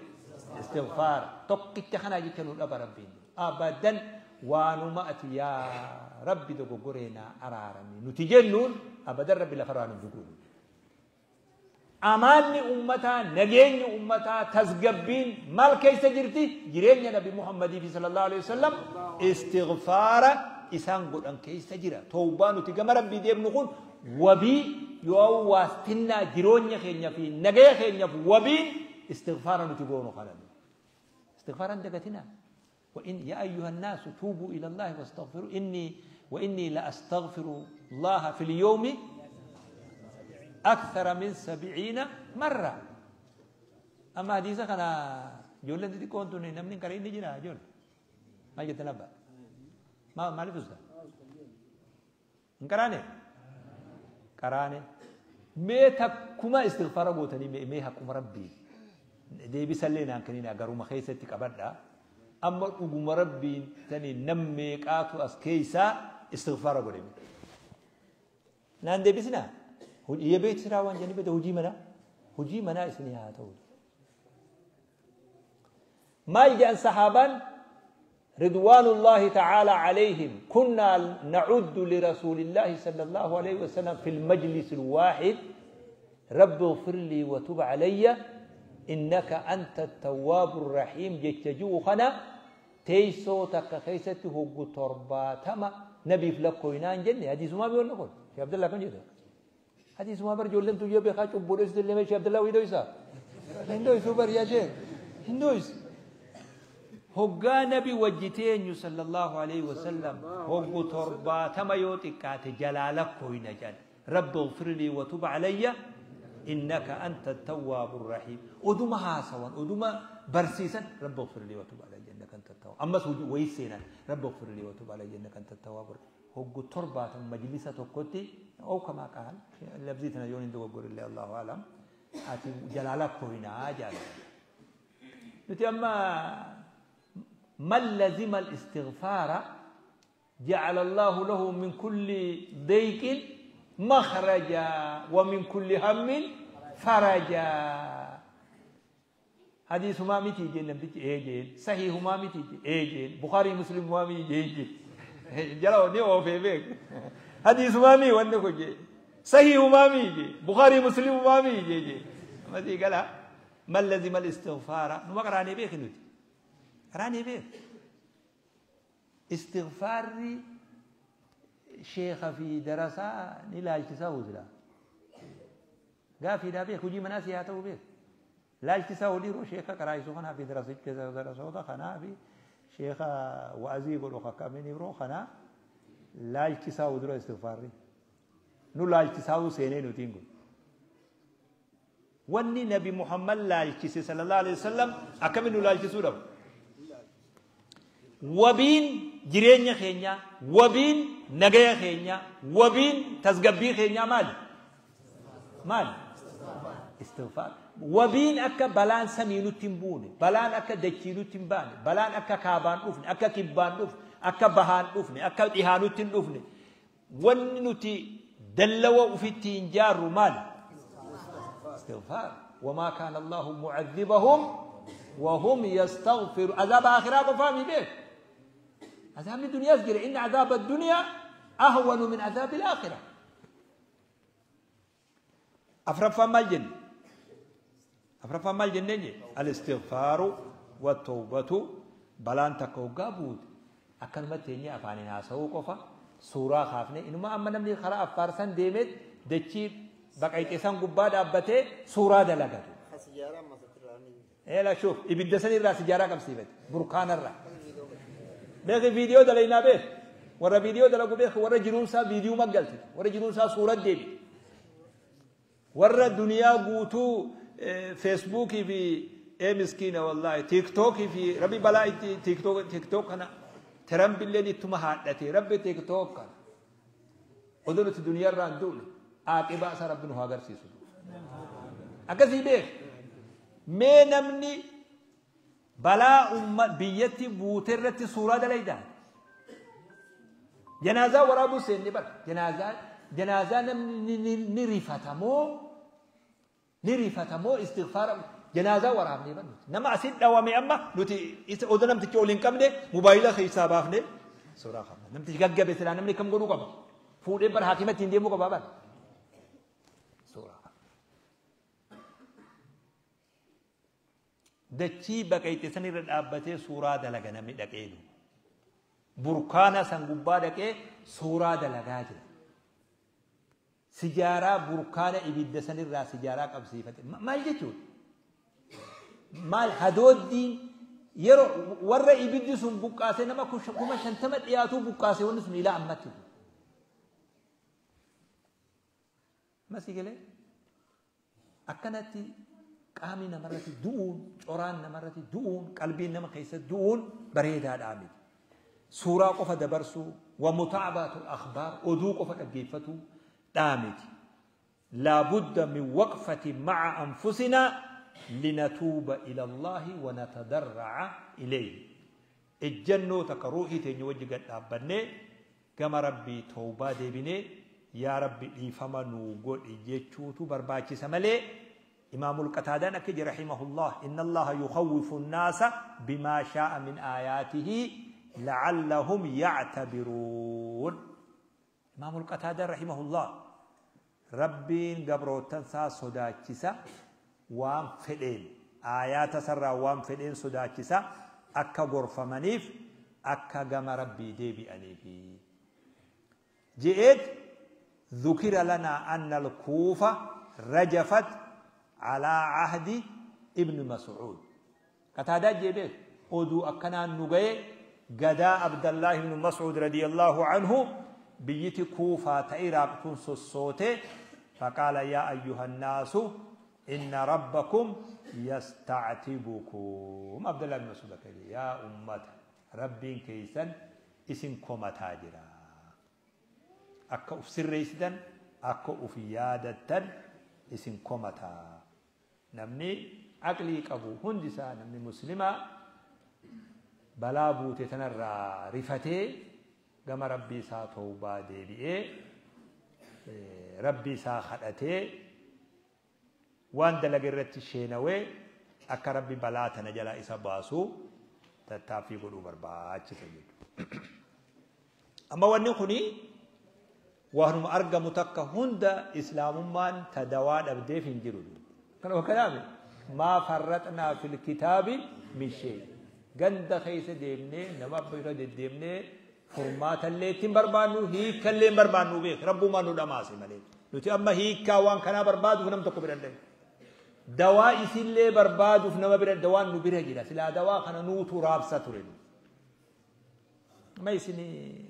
استغفار توقيت خنا جيتنو أبا ربي أبدا وانما أتي يا ربي دوغورينا أرارمي نتجنون أبدا ربي لفران دوغور أماني أمتا نجيني أمتا تزقبين مال كيس جرتي جرين نبي محمد صلى الله عليه وسلم استغفار إسان قد أن كيس جرا توبان تجمع ربي ديم نقول وبي يواستنا جرونيا خينيا في نجيا خينيا في وبين استغفارا نتقونه خلاص استغفارا دقتنا وإن يا أيها الناس توبوا إلى الله واستغفروا إني وإني لأستغفر الله في اليوم أكثر من 70 مرة. أما حديثة كان جولن دي كونتو نمني كارين نجينا جول ما يتنبأ ما ما لفظ انكراني كراني مي تكما استغفار غوتني مي حكم ربي دي بيسلينا كنينا غرو ما خيستي كبدا اما دغم ربي تني نمي قاتو اسكيسا استغفار غوري نان دي بيسنا هي بيت سرا وان جنبه هجي منا هجي منا اسني هاتو ما يجي صحابا رضوان الله تعالى عليهم كنا نعد لرسول الله صلى الله عليه وسلم في المجلس الواحد رب اغفر لي وتب علي إنك أنت التواب الرحيم جتجو خنا تيسو تكخيسته ترباتما نبي فلقوينان جنة حديث ما بيقول نقول شيخ عبد الله كم جدا حديث ما برجو لم تجيب خاش وبوليس اللي ماشي عبد الله ويدويسا هندويس وبر يا شيخ هندويس هقا نبي وجتين صلى الله عليه وسلم هقو ترباتما يوتكات جلالك وينجان رب اغفر لي وتب علي إنك أنت التواب الرحيم. أدوما هاسوان أدوما برسيسا رب اغفر لي وتب علي إنك أنت التواب. أما ويسينا رب اغفر لي وتب علي إنك أنت التواب. هو تربة مجلسة كوتي أو كما قال لبزيتنا يونين دوغور الله الله أعلم. أتي جلالك كوينا جلال. نتي أما من لزم الاستغفار جعل الله له من كل ضيق مخرجا ومن كل هم فرجا. حديث ما متي جن نمتي ايجين صحيح ما متي ايجين بخاري مسلم ما متي ايجين جلاو ني او في بيك حديث ما مي وندكو جي صحيح ما مي بخاري مسلم ما مي جي ما دي قال ما لزم الاستغفار نو قراني بيك نوتي قراني بيك استغفاري شيخ في درسة نلا اجتساو زلا قافي دا بيك وجي مناسي هاتو بيك لا اجتساو ديرو شيخ كرايسو خنا في دراسة كذا دراسة خنا في شيخ وأزي قولو خكا من يبرو خنا لا اجتساو درو استغفاري نو لا اجتساو سينين وتينغو وني نبي محمد لا اجتسي صلى الله عليه وسلم أكمل لا اجتسو دو وبين jireenya keenya wabiin nagaya keenya wabiin tasgabbii keenya maali maali istighfar. Wabiin akka balaan samii nutti hin buune, balaan akka dachii nutti hin baane, balaan akka kaabaan dhufne, akka kibbaan dhufne, akka bahaan dhufne, akka dhihaa nutti hin dhufne, wanni nuti dallawa ufitti hin jaarru maali istighfar. Wamaa kaana Allahu mu'adhibahum وهم يستغفرون. عذاب آخرة قفامي بيه عذاب الدنيا أسجل. إن عذاب الدنيا أهون من عذاب الآخرة. أفرفا ما الجن أفرفا ما الجن الاستغفار والتوبة بلان تكو قابود أكل ما تيني أفاني ناسو قفا سورة خافني إنما أما نمني خرا أفارسان ديمت دتشي بقيت إسان قباد أبتي سورة دلقاتو إيه لا شوف إبدا سني الراس جارا كم سيبت بركان الرا بيخ فيديو دلينا بيخ ورا فيديو دلقوا بيخ ورا جنونسا فيديو ما قلت ورا جنونسا صورة ديبي ورا الدنيا قوتو فيسبوكي في إيه مسكينة والله تيك توك في ربي بلاي تيك توك تيك توك أنا ترامب اللي نتوما هادتي ربي تيك توك أنا ودولة الدنيا راندول عاقبة سربنا هاجر سيسو أكذي بيخ mee namni balaa umma biyyatti buute irratti suuraa dalaydaa janaazaa waraabuu seenne bara janaazaa namni ni rifatamoo istighfaara janaazaa waraabnee bara nama asin dhawame amma nuti isa odoo namtichi ol hin qabne mobaayila keessaa baafne suuraa qabna namtichi gaggabe silaa namni kam godhuu qaba fuudhee bara haakimatti hin deemuu qaba bara suuraa dachii baqayte san irra dhaabbatee suuraa dalaga namni dhaqeenu burkaana san gubbaa dhaqee suuraa dalagaa jira sijaaraa burkaana ibidda san irraa sijaaraa qabsiifate maal jechuudha maal hadooddiin yeroo warra ibiddi sun buqqaase nama 50,000 dhiyaatuu buqqaase wanni sun ilaa ammatti masii galee akkanatti qaamni namarratti du'uun coraan namarratti du'uun qalbiin nama keessa du'uun bareedaadhaa miti. Suuraa qofa dabarsuu wa mutaabaatu akhbaar oduu qofa dhaggeeffatu dhaa miti. Laabudda min waqfati ma'a anfusinaa linatuuba ila Allaahi wa natadarra'a ilayhi. Ejjannoo takka ruuhii teenya wajji gad dhaabbannee gama rabbii tawbaa deebinee yaa rabbi dhiifama nuu godhi jechuutu barbaachisa malee إمام القتادان أكيد رحمه الله إن الله يخوف الناس بما شاء من آياته لعلهم يعتبرون. إمام القتادان رحمه الله ربين قبرو تنسى صداكسا وام فدين آيات سرى وام فدين صداكسا أكا غرفة منيف أكا قم ربي ديبي أنيفي. جئت ذكر لنا أن الكوفة رجفت على عهد ابن مسعود. قتادة جيبه أدو أكنا نجاي غدا عبد الله بن مسعود رضي الله عنه بيت كوفة تيراق تنسو الصوت فقال يا أيها الناس إن ربكم يستعتبكم. عبد الله بن مسعود يا أمة ربين كيسا اسم كوما تاجرا أكا أفسر ريسدا أكا أفيادة اسم كوما تا نمني عقلي قبو هندسا نمني مسلمة بلا بوتي تنرى رفتي gama rabbii isaa tawbaa deebi'ee rabbii isaa kadhatee waan dalaga irratti sheenawee akka rabbi balaa tana jalaa isa baasuu tattaaffii godhuu barbaachisa jechuudha. Amma wanni kuni waanuma argamu takka hunda islaamummaan ta dawaa dhabdeef hin jiru. Kana kanaaf maa farraxnaa fil kitaabi min shay. Ganda keessa deemnee nama bira deddeemnee furmaatallee ittiin barbaannu hiikkallee hin barbaannu beek rabbumaan nu dhamaase malee nuti amma hiikkaa waan kanaa barbaaduuf nam tokko bira hin dawaa isillee barbaaduuf nama bira dawaan nu bira jira silaa dawaa kana nuutu raabsa ture amma isin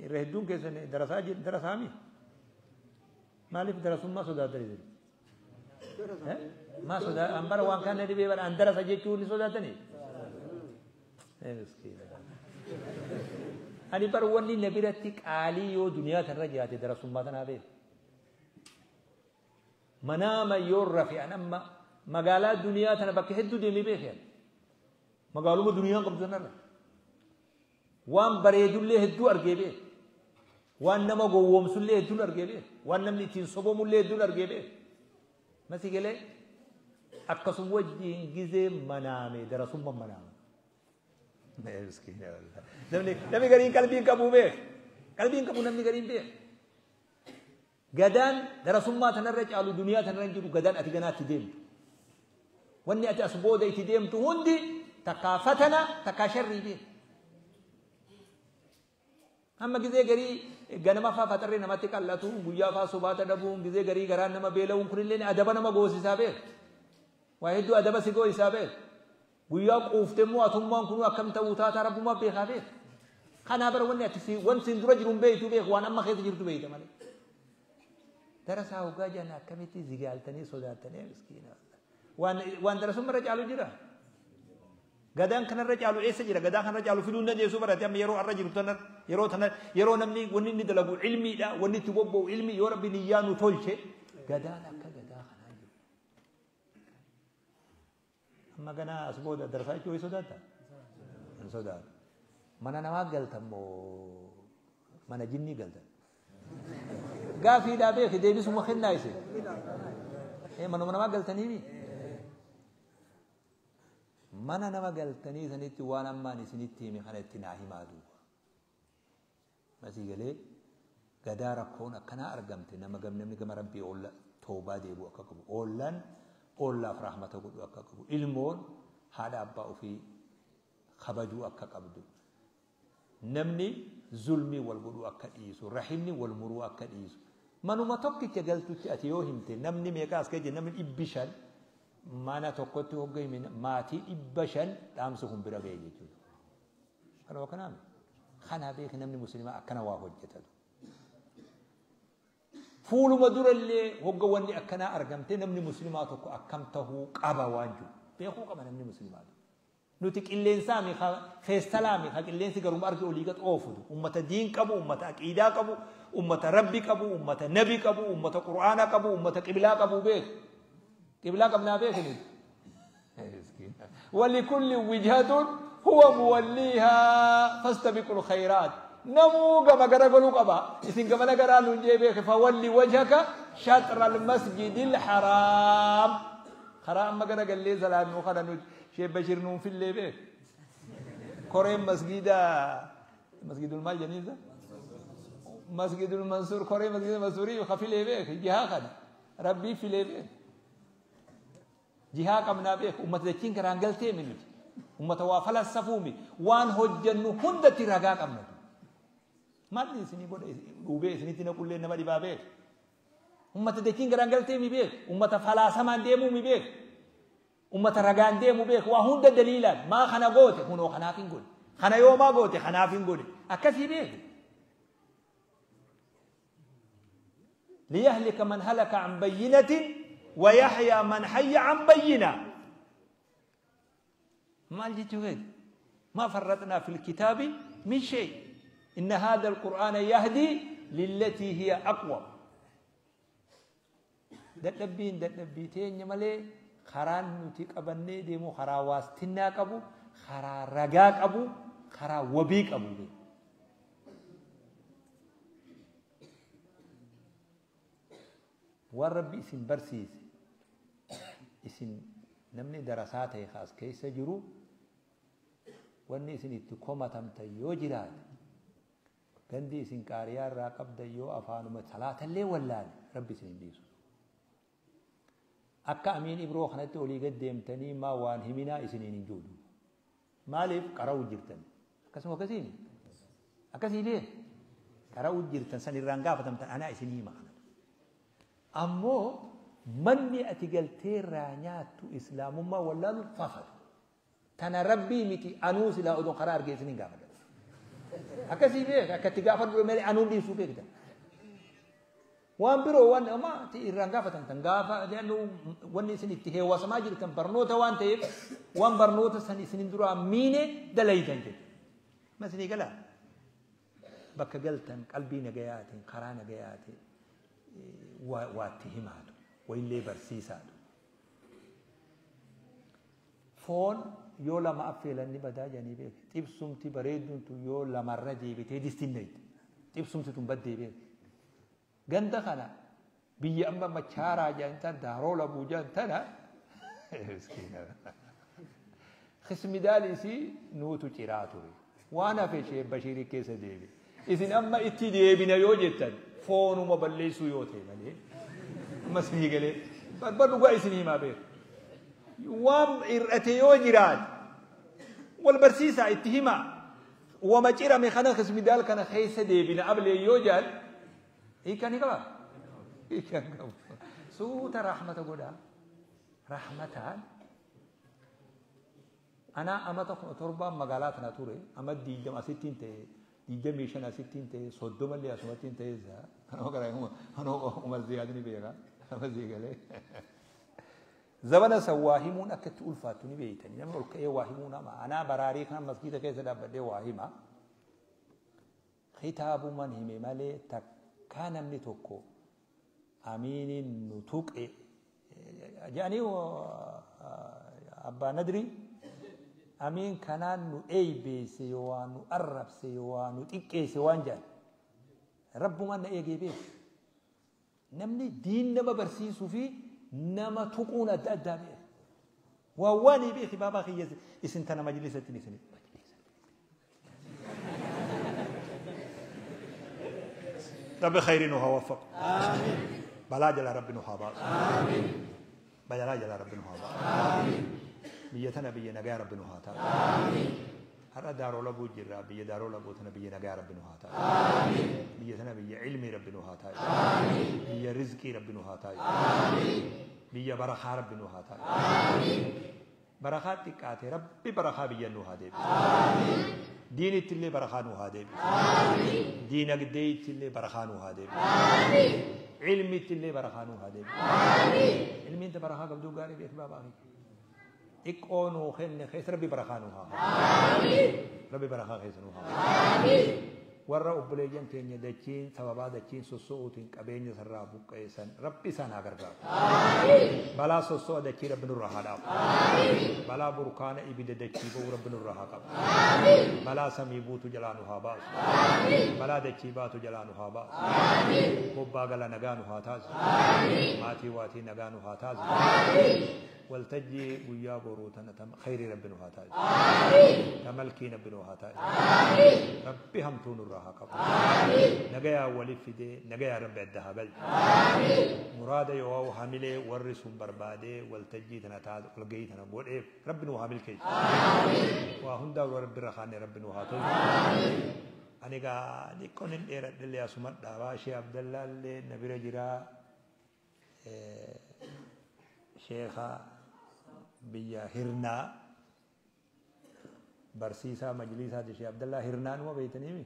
irra hedduun keessan darasaa darasaami maaliif darasummaa sodaatanii maa sodaa an bara waan kana dhibee bara an darasa jechuun ni sodaatanii ani bar wanni na biratti qaalii yoo duniyaa tanarra jiraate darasummaa tanaa beeku. Manaama yoo rafe an amma magaalaa duniyaa tana bakka hedduu deemee beeke. Magaaluma duniyaan qabdu tanarra. Waan bareedullee hedduu argee beeku. Waan nama gowwoomsullee hedduun argee beeku. Waan namni ittiin sobomullee hedduun argee beeku. Masi galee akkasuma wajjin gizee manaame darasummaa manaame. Namni gariin qalbiin qabu beek. Qalbiin qabu namni gariin beek. Gadaan darasummaa tanarra caalu duniyaa tanarra hin jiru gadaan ati ganaatti deemtu. Wanni ati as booda itti deemtu hundi takkaa fatana takkaa sharrii beek. Amma gizee garii ganama faa faxarree namatti qal'atu guyyaa faa sobaata dhabuun gizee garii garaan nama beela'uun kunillee adaba nama goosisaa beek. Waa hedduu adaba si goosisaa beek. Guyyaa quuftee immoo atummaan kun akkam ta'uu taataa rabbumaa beekaa beek. Kanaa bara wanni ati wanti siin dura jiru hin beektu beek waan amma keessa jirtu beekta malee. Darasaa hoggaa jenna akkamitti zigaaltanii sodaattanii miskiina. Waan darasummaa irra caalu jira. Gadaan kanarra caalu eessa jira? Gadaan kanarra caalu fiduu hin dandeessu barate amma yeroo har'a jirtu tana yeroo tana yeroo namni wanni inni dalagu ilmiidha wanni itti bobba'u ilmi yoo rabbi niyyaa nu tolche gadaan akka gadaa kanaa jiru. Amma ganaa as booda darasaa jechuu sodaata? Hin sodaatu. Mana namaa galtan moo mana jinnii galtan? Gaafiidhaa beeki deebisuma kennaa isin. Manuma namaa galtaniimi? Mana nama galtanii sanitti waan ammaan isinitti hime kana itti naa himaa duuba. Masii galee gadaa rakkoon akkanaa argamte nama namni gama rabbii oolla toobaa deebi'u akka qabu. Oollaan ollaaf rahmata godhu akka qabu. Ilmoon haadha abbaa ofii kabajuu akka qabdu. Namni zulmii wal godhuu akka dhiisu, rahimni wal muruu akka dhiisu. Manuma tokkicha galtutti ati yoo himte namni meeqa as keessa namni 500 mana tokkotti hogga hime maatii 500 dhaamsa kun bira ga'e jechuudha. Kanuma kanaaf kanaa beeka namni musliimaa akkana waa hojjetatu. Fuuluma durallee hogga wanni akkanaa argamte namni musliimaa tokko akkam tahuu qaba waan jiru. Beekuu qaba namni musliimaa. Nuti qilleensaami feestalaami ka qilleensi garuma arge olii gad oofutu. Ummata diin qabu, ummata aqiidaa qabu, ummata rabbi qabu, ummata nabi qabu, ummata qur'aana qabu, ummata qiblaa qabu beeku. Qiblaa qabnaa beekni. ولكل وجهة هو موليها فاستبقوا الخيرات. نمو كما غرغلو قبا اسين كما غرالو نجي بيك فولي وجهك شطر المسجد الحرام. حرام ما غرغل لي سلام وخدنو شيخ بشير نون في اللي بيك. كورين مسجد مسجد المال جنيزه مسجد المنصور كورين مسجد المنصوري وخفي لي بيك جهه خد ربي في لي بيك. Jihaa qabnaa beeku ummata dachiin karaan galtee miti ummata waa falassafuumi waan hojjennu hundatti ragaa qabna. Maalli isinii godha dhuubee isinitti naqullee nama dhibaa beeku. Ummata dachiin karaan galtee mi beeku ummata falaasamaan deemuu mi beeku ummata ragaan deemu beeku waa hunda daliilaan maa kana goote kunoo kanaaf hin godhe kana yoo maa goote kanaaf hin godhe akkasii beeku. ليهلك من هلك عن بينة ويحيى من حي عن بينة. ما الجتوهد ما فرطنا في الكتاب من شيء. إن هذا القرآن يهدي للتي هي أقوى. dadhabbiin dadhabbii teenya malee karaan nuti qabannee deemu karaa waastinnaa qabu, karaa ragaa qabu, karaa wabii qabu. Waan Rabbi isin barsiise isin namni darasaa ta'e kaas keessa jiru wanni isin itti komatamtan yoo jiraate gandi isin qaariyaa irraa qabdan yoo afaanuma salaatallee wallaale Rabbi isin hin dhiisu. Akka Amiin Ibroo kanatti olii gad deemtanii maa waan himinaa isiniin hin jiru. Maaliif qara'u jirtan? Akkasuma akkasiin akkasii bee qara'u jirtan san irraan gaafatamtan anaa isinii hima kana. Ammoo manni ati galtee irraa nyaattu islaamummaa wallaalu fafatu. Tana Rabbii miti anuu silaa odoon karaa argee isiniin gaafadha. Akkasii bee akka itti gaafadhu malee anuun dhiisuu beektan. Waan biroo waan amma irraan gaafatamtan gaafa wanni isin itti heewwasamaa jirtan barnoota waan ta'eef waan barnoota san isinin duraa miine dalaytan jechuudha. Amma isinii galaa bakka galtan qalbii nagayaatiin karaa nagayaatiin waatti himaatu wayillee barsiisaatu. Foon yoo lama affeelan ni badaa jedhanii beeku. Xibsumti bareedduun tun yoo lamarra deebitee distinneetti. Xibsumti tun baddee beeku. Ganda kana biyya amma machaaraa jedhan tan daaroo labuu jedhan tana xismidaal isii nuutu ciraa ture. Waan hafe ishee Bashiirii keessa deebi. Isin amma itti deebina yoo jettan foonuma balleessuu yoo ta'e malee ammas ni galee barbar dhugaa isin himaa beeku. Waan hir'ate yoo jiraate wal barsiisaa itti himaa. Wama cirame kana xismidaal kana keessa deebina ablee yoo jaal hiika ni qaba. Hiika hin qabu. Suuta rahmata godhaa. Rahmataan anaa amata 17 magaalaa tana ture ama 20 asittiin ta'e 25 asittiin ta'e 30 illee asumattiin ta'e kanuma gara kanuma Umar Ziyaad ni beeka nama galee. Zabana san waa himuun akka itti ulfaattu ni beeytani. Namni ol ka'ee waa himuu nama. Anaa baraarii kana masgiida keessa dhaabbadhee waa hima. Kitaabuman hime malee takkaa namni tokko amiiniin nu tuqe jedhanii abbaa nadrii amiin kanaan nu eeybeesse yoo waan nu arrabse yoo waan nu xiqqeesse waan jedhan rabbumaan na eegee beeku. Namni diin nama barsiisuu fi nama tuquun adda addaa beeku. Waan waan beeki baabaa kiyya isin tana majlisatti isin. Rabbi khayrii nu haa waffaqu. Balaa jalaa Rabbi nu haa baasu. Balaa jalaa Rabbi nu haa baasu. Biyya tana biyya nagaa Rabbi nu haa taasisu. Har'a daaroo labuu jirra biyya daaroo labuu tana biyya nagaa Rabbi nu haa taasisu. Biyya tana biyya ilmii Rabbi nu haa taasisu. Biyya rizqii Rabbi nu haa taasisu. Biyya barakaa Rabbi nu haa taasisu. Barakaa xiqqaate Rabbi barakaa biyya nu haa deebisu. Diinitti illee barakaa nu haa deebisu. Diinagdeetti illee barakaa nu haa deebisu. Ilmitti illee barakaa nu haa deebisu. Ilmiin ta barakaa qabduu gaarii beeku baabaa kiyya. Xiqqoo nuu kenne keessa Rabbi barakaa nu haa. Rabbi barakaa keessa nu haa. Warra obboleeyyan keenya dachiin sababaa dachiin sosso'uutiin qabeenya sarraa buqqeessan Rabbi isaan haa gargaaru. Balaa sosso'a dachii Rabbi nurraa haa dhaabu. Balaa burkaana ibidda dachii ba'u Rabbi nurraa haa qabu. Balaa samii buutu jalaa nu haa baasu. Balaa dachii baatu jalaa nu haa baasu. Bobbaa gala nagaa nu haa taasisu. Maatii waatii nagaa nu haa taasisu. Waltajjii guyyaa boruu tana khayrii Rabbi nu haa taasisu. Tamalkii Rabbi nu haa taasisu. Rabbi hamtuu nurraa haa qabu. Nagayaa waliif fidee nagayaa Rabbi adda haa galchu. Muraada yoo hamilee warri sun barbaadee waltajjii tana taasisu walgahii tana godheef Rabbi nu haa milkeessu. Waa hundaa Rabbi irra kaanee Rabbi nu haa tolchu. Ani gaa xiqqoon hin dheeradhellee asuma dhaabaa Shee Abdallaallee na bira jiraa. Sheekha biyya Hirnaa barsiisaa majliisaati Shee Abdallaa Hirnaa numa beeytaniimi.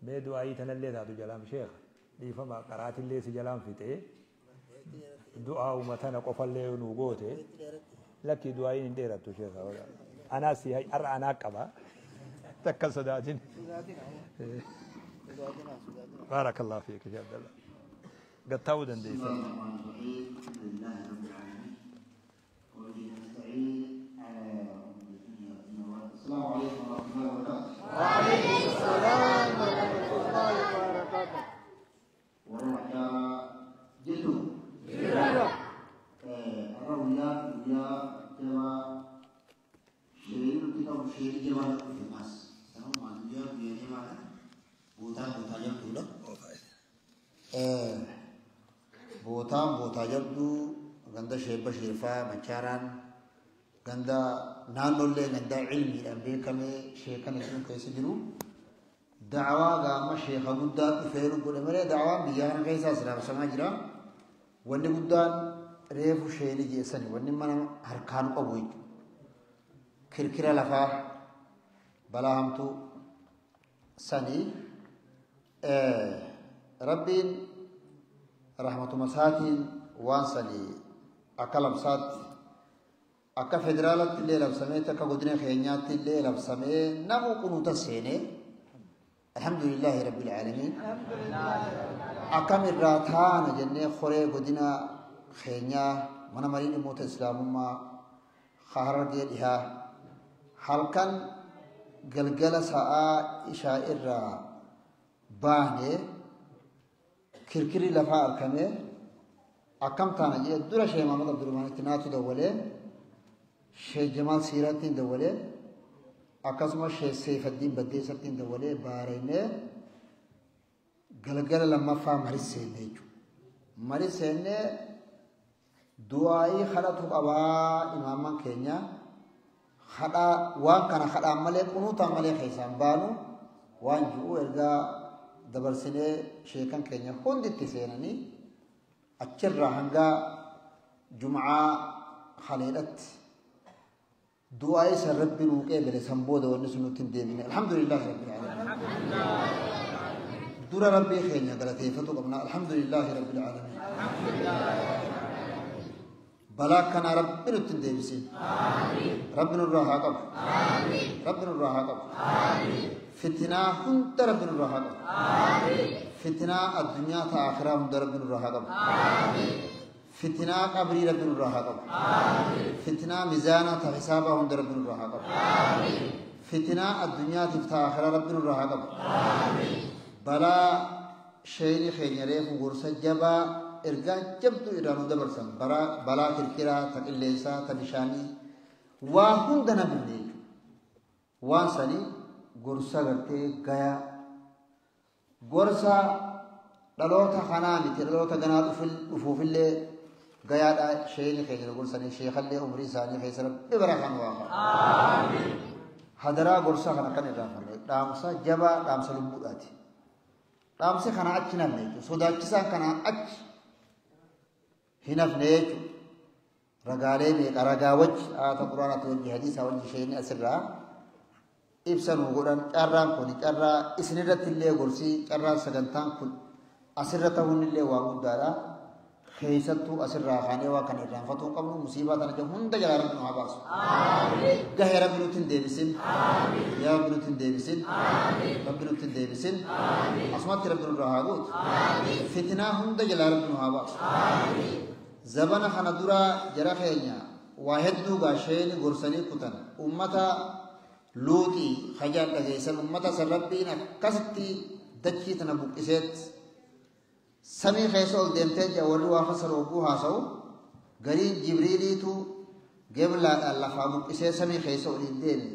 Mee du'aayii tanallee taatu jalaam sheekha. Dhiifama qaraatillee si jalaan fixee du'aa uummatana qofallee nuu goote lakkii du'aayin hin dheerattu sheekha anaa si har'a anaa qaba takka sodaatin. Baarakallahu fiik ya Abdallah. Gattaa'uu dandeessa. السلام عليكم ورحمة الله وبركاته. وعليكم السلام ورحمة الله وبركاته. ورحمة جدو. الرؤيا يا جوا شيء كتاب شيء جوا في ماس. تمام ما يا بيني ما بوتا بوتا جدو لا. بوتا بوتا جدو ganda sheebba sheefaa machaaraan ganda naannollee ganda cilmiidhaan beekamee sheekan sun keessa jiru da'awaa gaama sheeka guddaa dhufeeru godhe malee da'awaan biyya kana keessaas raabsamaa jira. Wanni guddaan reefu sheeni jeessani wanni mana harkaan qabu jechuudha. Kirkira lafaa balaa hamtuu sanii rabbiin rahmatuma isaatiin waan sanii akka labsaatti akka federaalatti illee labsamee akka godina keenyaatti illee labsamee namu kunuuta seenee alhamdulillahi rabbil aalamiin akkam irraa taana jennee horee godina keenyaa mana marii dhimmoota islaamummaa harargee dhihaa halkan galgala sa'aa ishaa irraa baanee kirkirri lafaa argamee akkam taana jedhee dura Sheekh Mahamad Abdurrahmaanitti naatu dawwalee Sheekh Jamaal Siiraattiin dawwalee akkasumas Sheekh Seifaddiin Baddeessattiin dawwalee baaraynee galgala lammaffaa maris seenne jechuudha. Maris seennee du'aayii kadhatu qabaa imaamman keenya kadhaa waan kana kadhaan malee kunuutaan malee keessaan baanu waan ji'u ergaa dabarsinee sheekan keenya hunditti seenanii achirraa hanga jum'aa haleedhatti du'aa isa rabbi nuu qeebele san booda wanni sun nutti hin deebine alhamdulillahi rabbil aalamiin. Dura rabbii keenya galateeffatu qabna alhamdulillahi rabbil aalamiin. Balaa kana rabbi nutti hin deebisin. Rabbi nurraa haa qabu. Rabbi nurraa haa qabu. Fitinaa hunda rabbi nurraa haa qabu. Fitinaa addunyaa ta akhiraa hunda rabbi nurraa haa qabu. Fitinaa qabrii rabbi nurraa haa qabu. Fitinaa mizaanaa ta hisaabaa hunda rabbi nurraa haa qabu. Fitinaa addunyaatiif ta akhiraa rabbi nurraa haa qabu. Balaa sheeyni keenya reefu gorsa jabaa ergaa jabduu irraa nu dabarsan balaa kirkiraa ta qilleensaa ta bishaanii waa hunda na binne jechuudha. Waan sanii gorsa gartee gayaa gorsa dhaloota kanaa miti dhaloota ganaa dhufuufillee gayaadha sheeyni keenya gorsanii sheekallee umrii isaanii keessa rabbi bara kan waa qabu. Hadaraa gorsa kana kan irraa fanne dhaamsa jabaa dhaamsa lubbuudhaati. Dhaamsi kana achi namne jechuudha. Sodaachisaan kana achi hin hafne jechuudha. Ragaalee meeqa ragaa wajji haata quraanaatti wajji hadiisaa wajji sheeyni asirraa ibsa nuu godhan carraan kun carraa isinirratti illee gorsii carraan sagantaan kun asirra ta'uun illee waa guddaadha. Keessattuu asirraa kaanee waa kana irraanfatuu hin qabnu musiibaa tana jedhu hunda jalaa rabbi nu haa baasu. Gahee rabbi nutti hin deebisin. Yaa rabbi nutti hin deebisin. Rabbi nutti hin deebisin. Asumatti rabbi nurraa haa gootu. Fitinaa hunda jalaa rabbi nu haa baasu. Zabana kana dura jara keenya waa hedduu gaasheeni gorsanii kutan ummata luuxii hajaan dhageessan ummata san rabbiin akkasitti dachii tana buqqiseet samii keessa ol deemtee jira warri waa fassara hogguu haasa'u gariin jibriiliitu geblaadhaan lafaa buqqisee samii keessa oliin deeme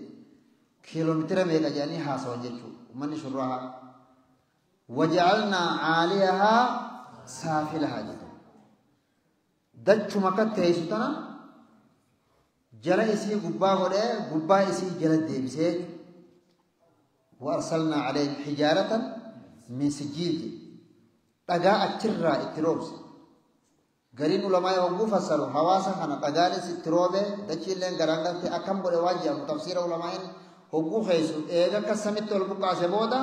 kiiloomitira meeqa jedhanii haasawan jechuudha ummanni shurraa waja'alnaa caaliyahaa saafilahaa jedhu dachuma akka teessu tana jala isii gubbaa godhee gubbaa isii jala deebisee wa arsalnaa calayhim hijaaratan min sijiil dhagaa achirraa itti roobse. Gariin ulamaa hogguu fassaru hawaasa kana dhagaanis itti roobe dachiilleen garaan galte akkam godhe waan jedhamu tafsiira ulamaa'in hogguu keessu eega akka samitti ol buqqaase booda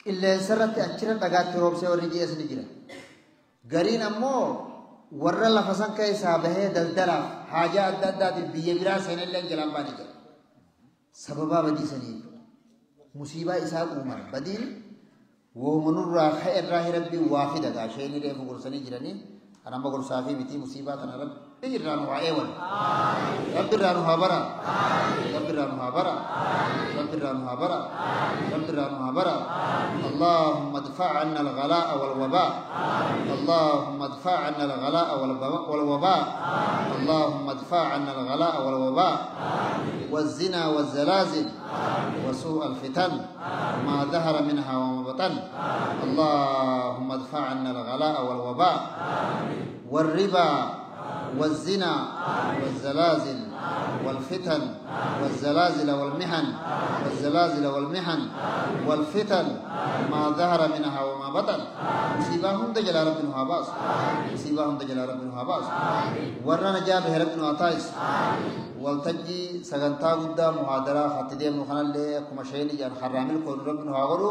Qilleensarratti achirra dhagaatti roobsee warri ji'es ni jira. Gariin ammoo warra lafa san keessaa bahee daldalaaf haajaa adda addaatiif biyya biraa seenellee jalaan baane jira. Sababaa badii saniif musiibaa isaa uuman badiin woomanurraa ka'e irraa rabbiin waa fida gaasheen reefu gorsanii jiranii kan amma gorsaa fi miti musiibaa kana rabbi irraa nu haa eewan. Rabbi irraa nu haa bara. Rabbi irraa nu haa bara. Rabbi irraa nu haa bara. Rabbi irraa nu haa bara. اللهم ادفع عنا الغلاء والوباء. اللهم ادفع عنا الغلاء والوباء. اللهم ادفع عنا الغلاء والوباء والزنا والزلازل وسوء الفتن ما ظهر منها وما بطن. اللهم ادفع عنا الغلاء والوباء والربا والزنا والزلازل والفتن والزلازل والمحن والزلازل والمحن والفتن ما ظهر منها وما بطن. مصيبهم دجل ربنا هاباس. مصيبهم دجل ربنا هاباس. ورنا جابه ربنا عطايس. والتجي سغنتا غدا محاضرة خطيدي مخنا اللي كما شيني جان حرامل كون ربنا هاغرو.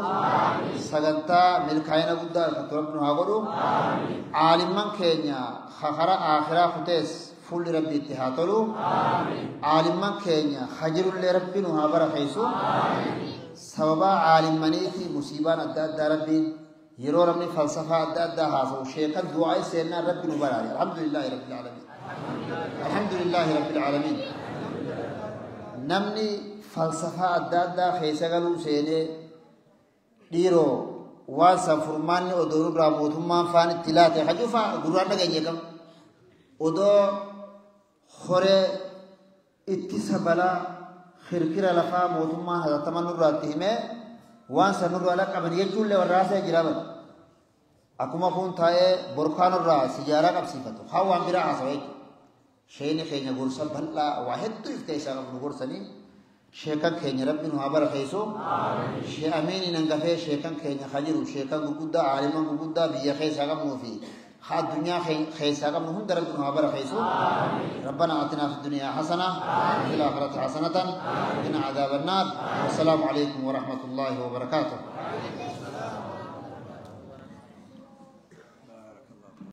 سغنتا ملكاينا غدا خط ربنا هاغرو. عالمان كينيا خخرا آخرا خطيس فول ربي اتهاتلو. عالمان كينيا خجر اللي ربنا هابر خيسو. سببا عالمانيتي مصيبان أدى أدى ربين يرو ربني فلسفة أدى أدى هاسو شيخا دعاء سيدنا ربي نبراري. الحمد لله رب العالمين. الحمد لله رب العالمين. نمني فلسفة أدى أدى خيسا قالوا سيني ديرو وانسا فرماني أدورو براموتمان فاني تلاتي خجوفا قرآن نغيكم odoo horee ittisa balaa kirkira lafaa mootummaan hatattaman nurraatti himee waan san nurraa laqqaban jechuullee warraasee jira bara. Akkuma kun taa'ee borkaa nurraa sijaaraa qabsiifatu haa waan biraa haasawa jechuudha. Sheeni keenya gorsa bal'aa waa hedduu if keessaa qabnu gorsanii sheekan keenya rabbi nu haa barakeessu. Shee amiiniin hangafee sheekan keenya ka jiru sheekan gurguddaa aaliman gurguddaa biyya keessaa qabnuu fi الدنيا خيسا قبل هند ربنا بارك. ربنا آتنا في الدنيا حسنة وفي الآخرة حسنة وقنا عذاب النار. والسلام عليكم ورحمة الله وبركاته.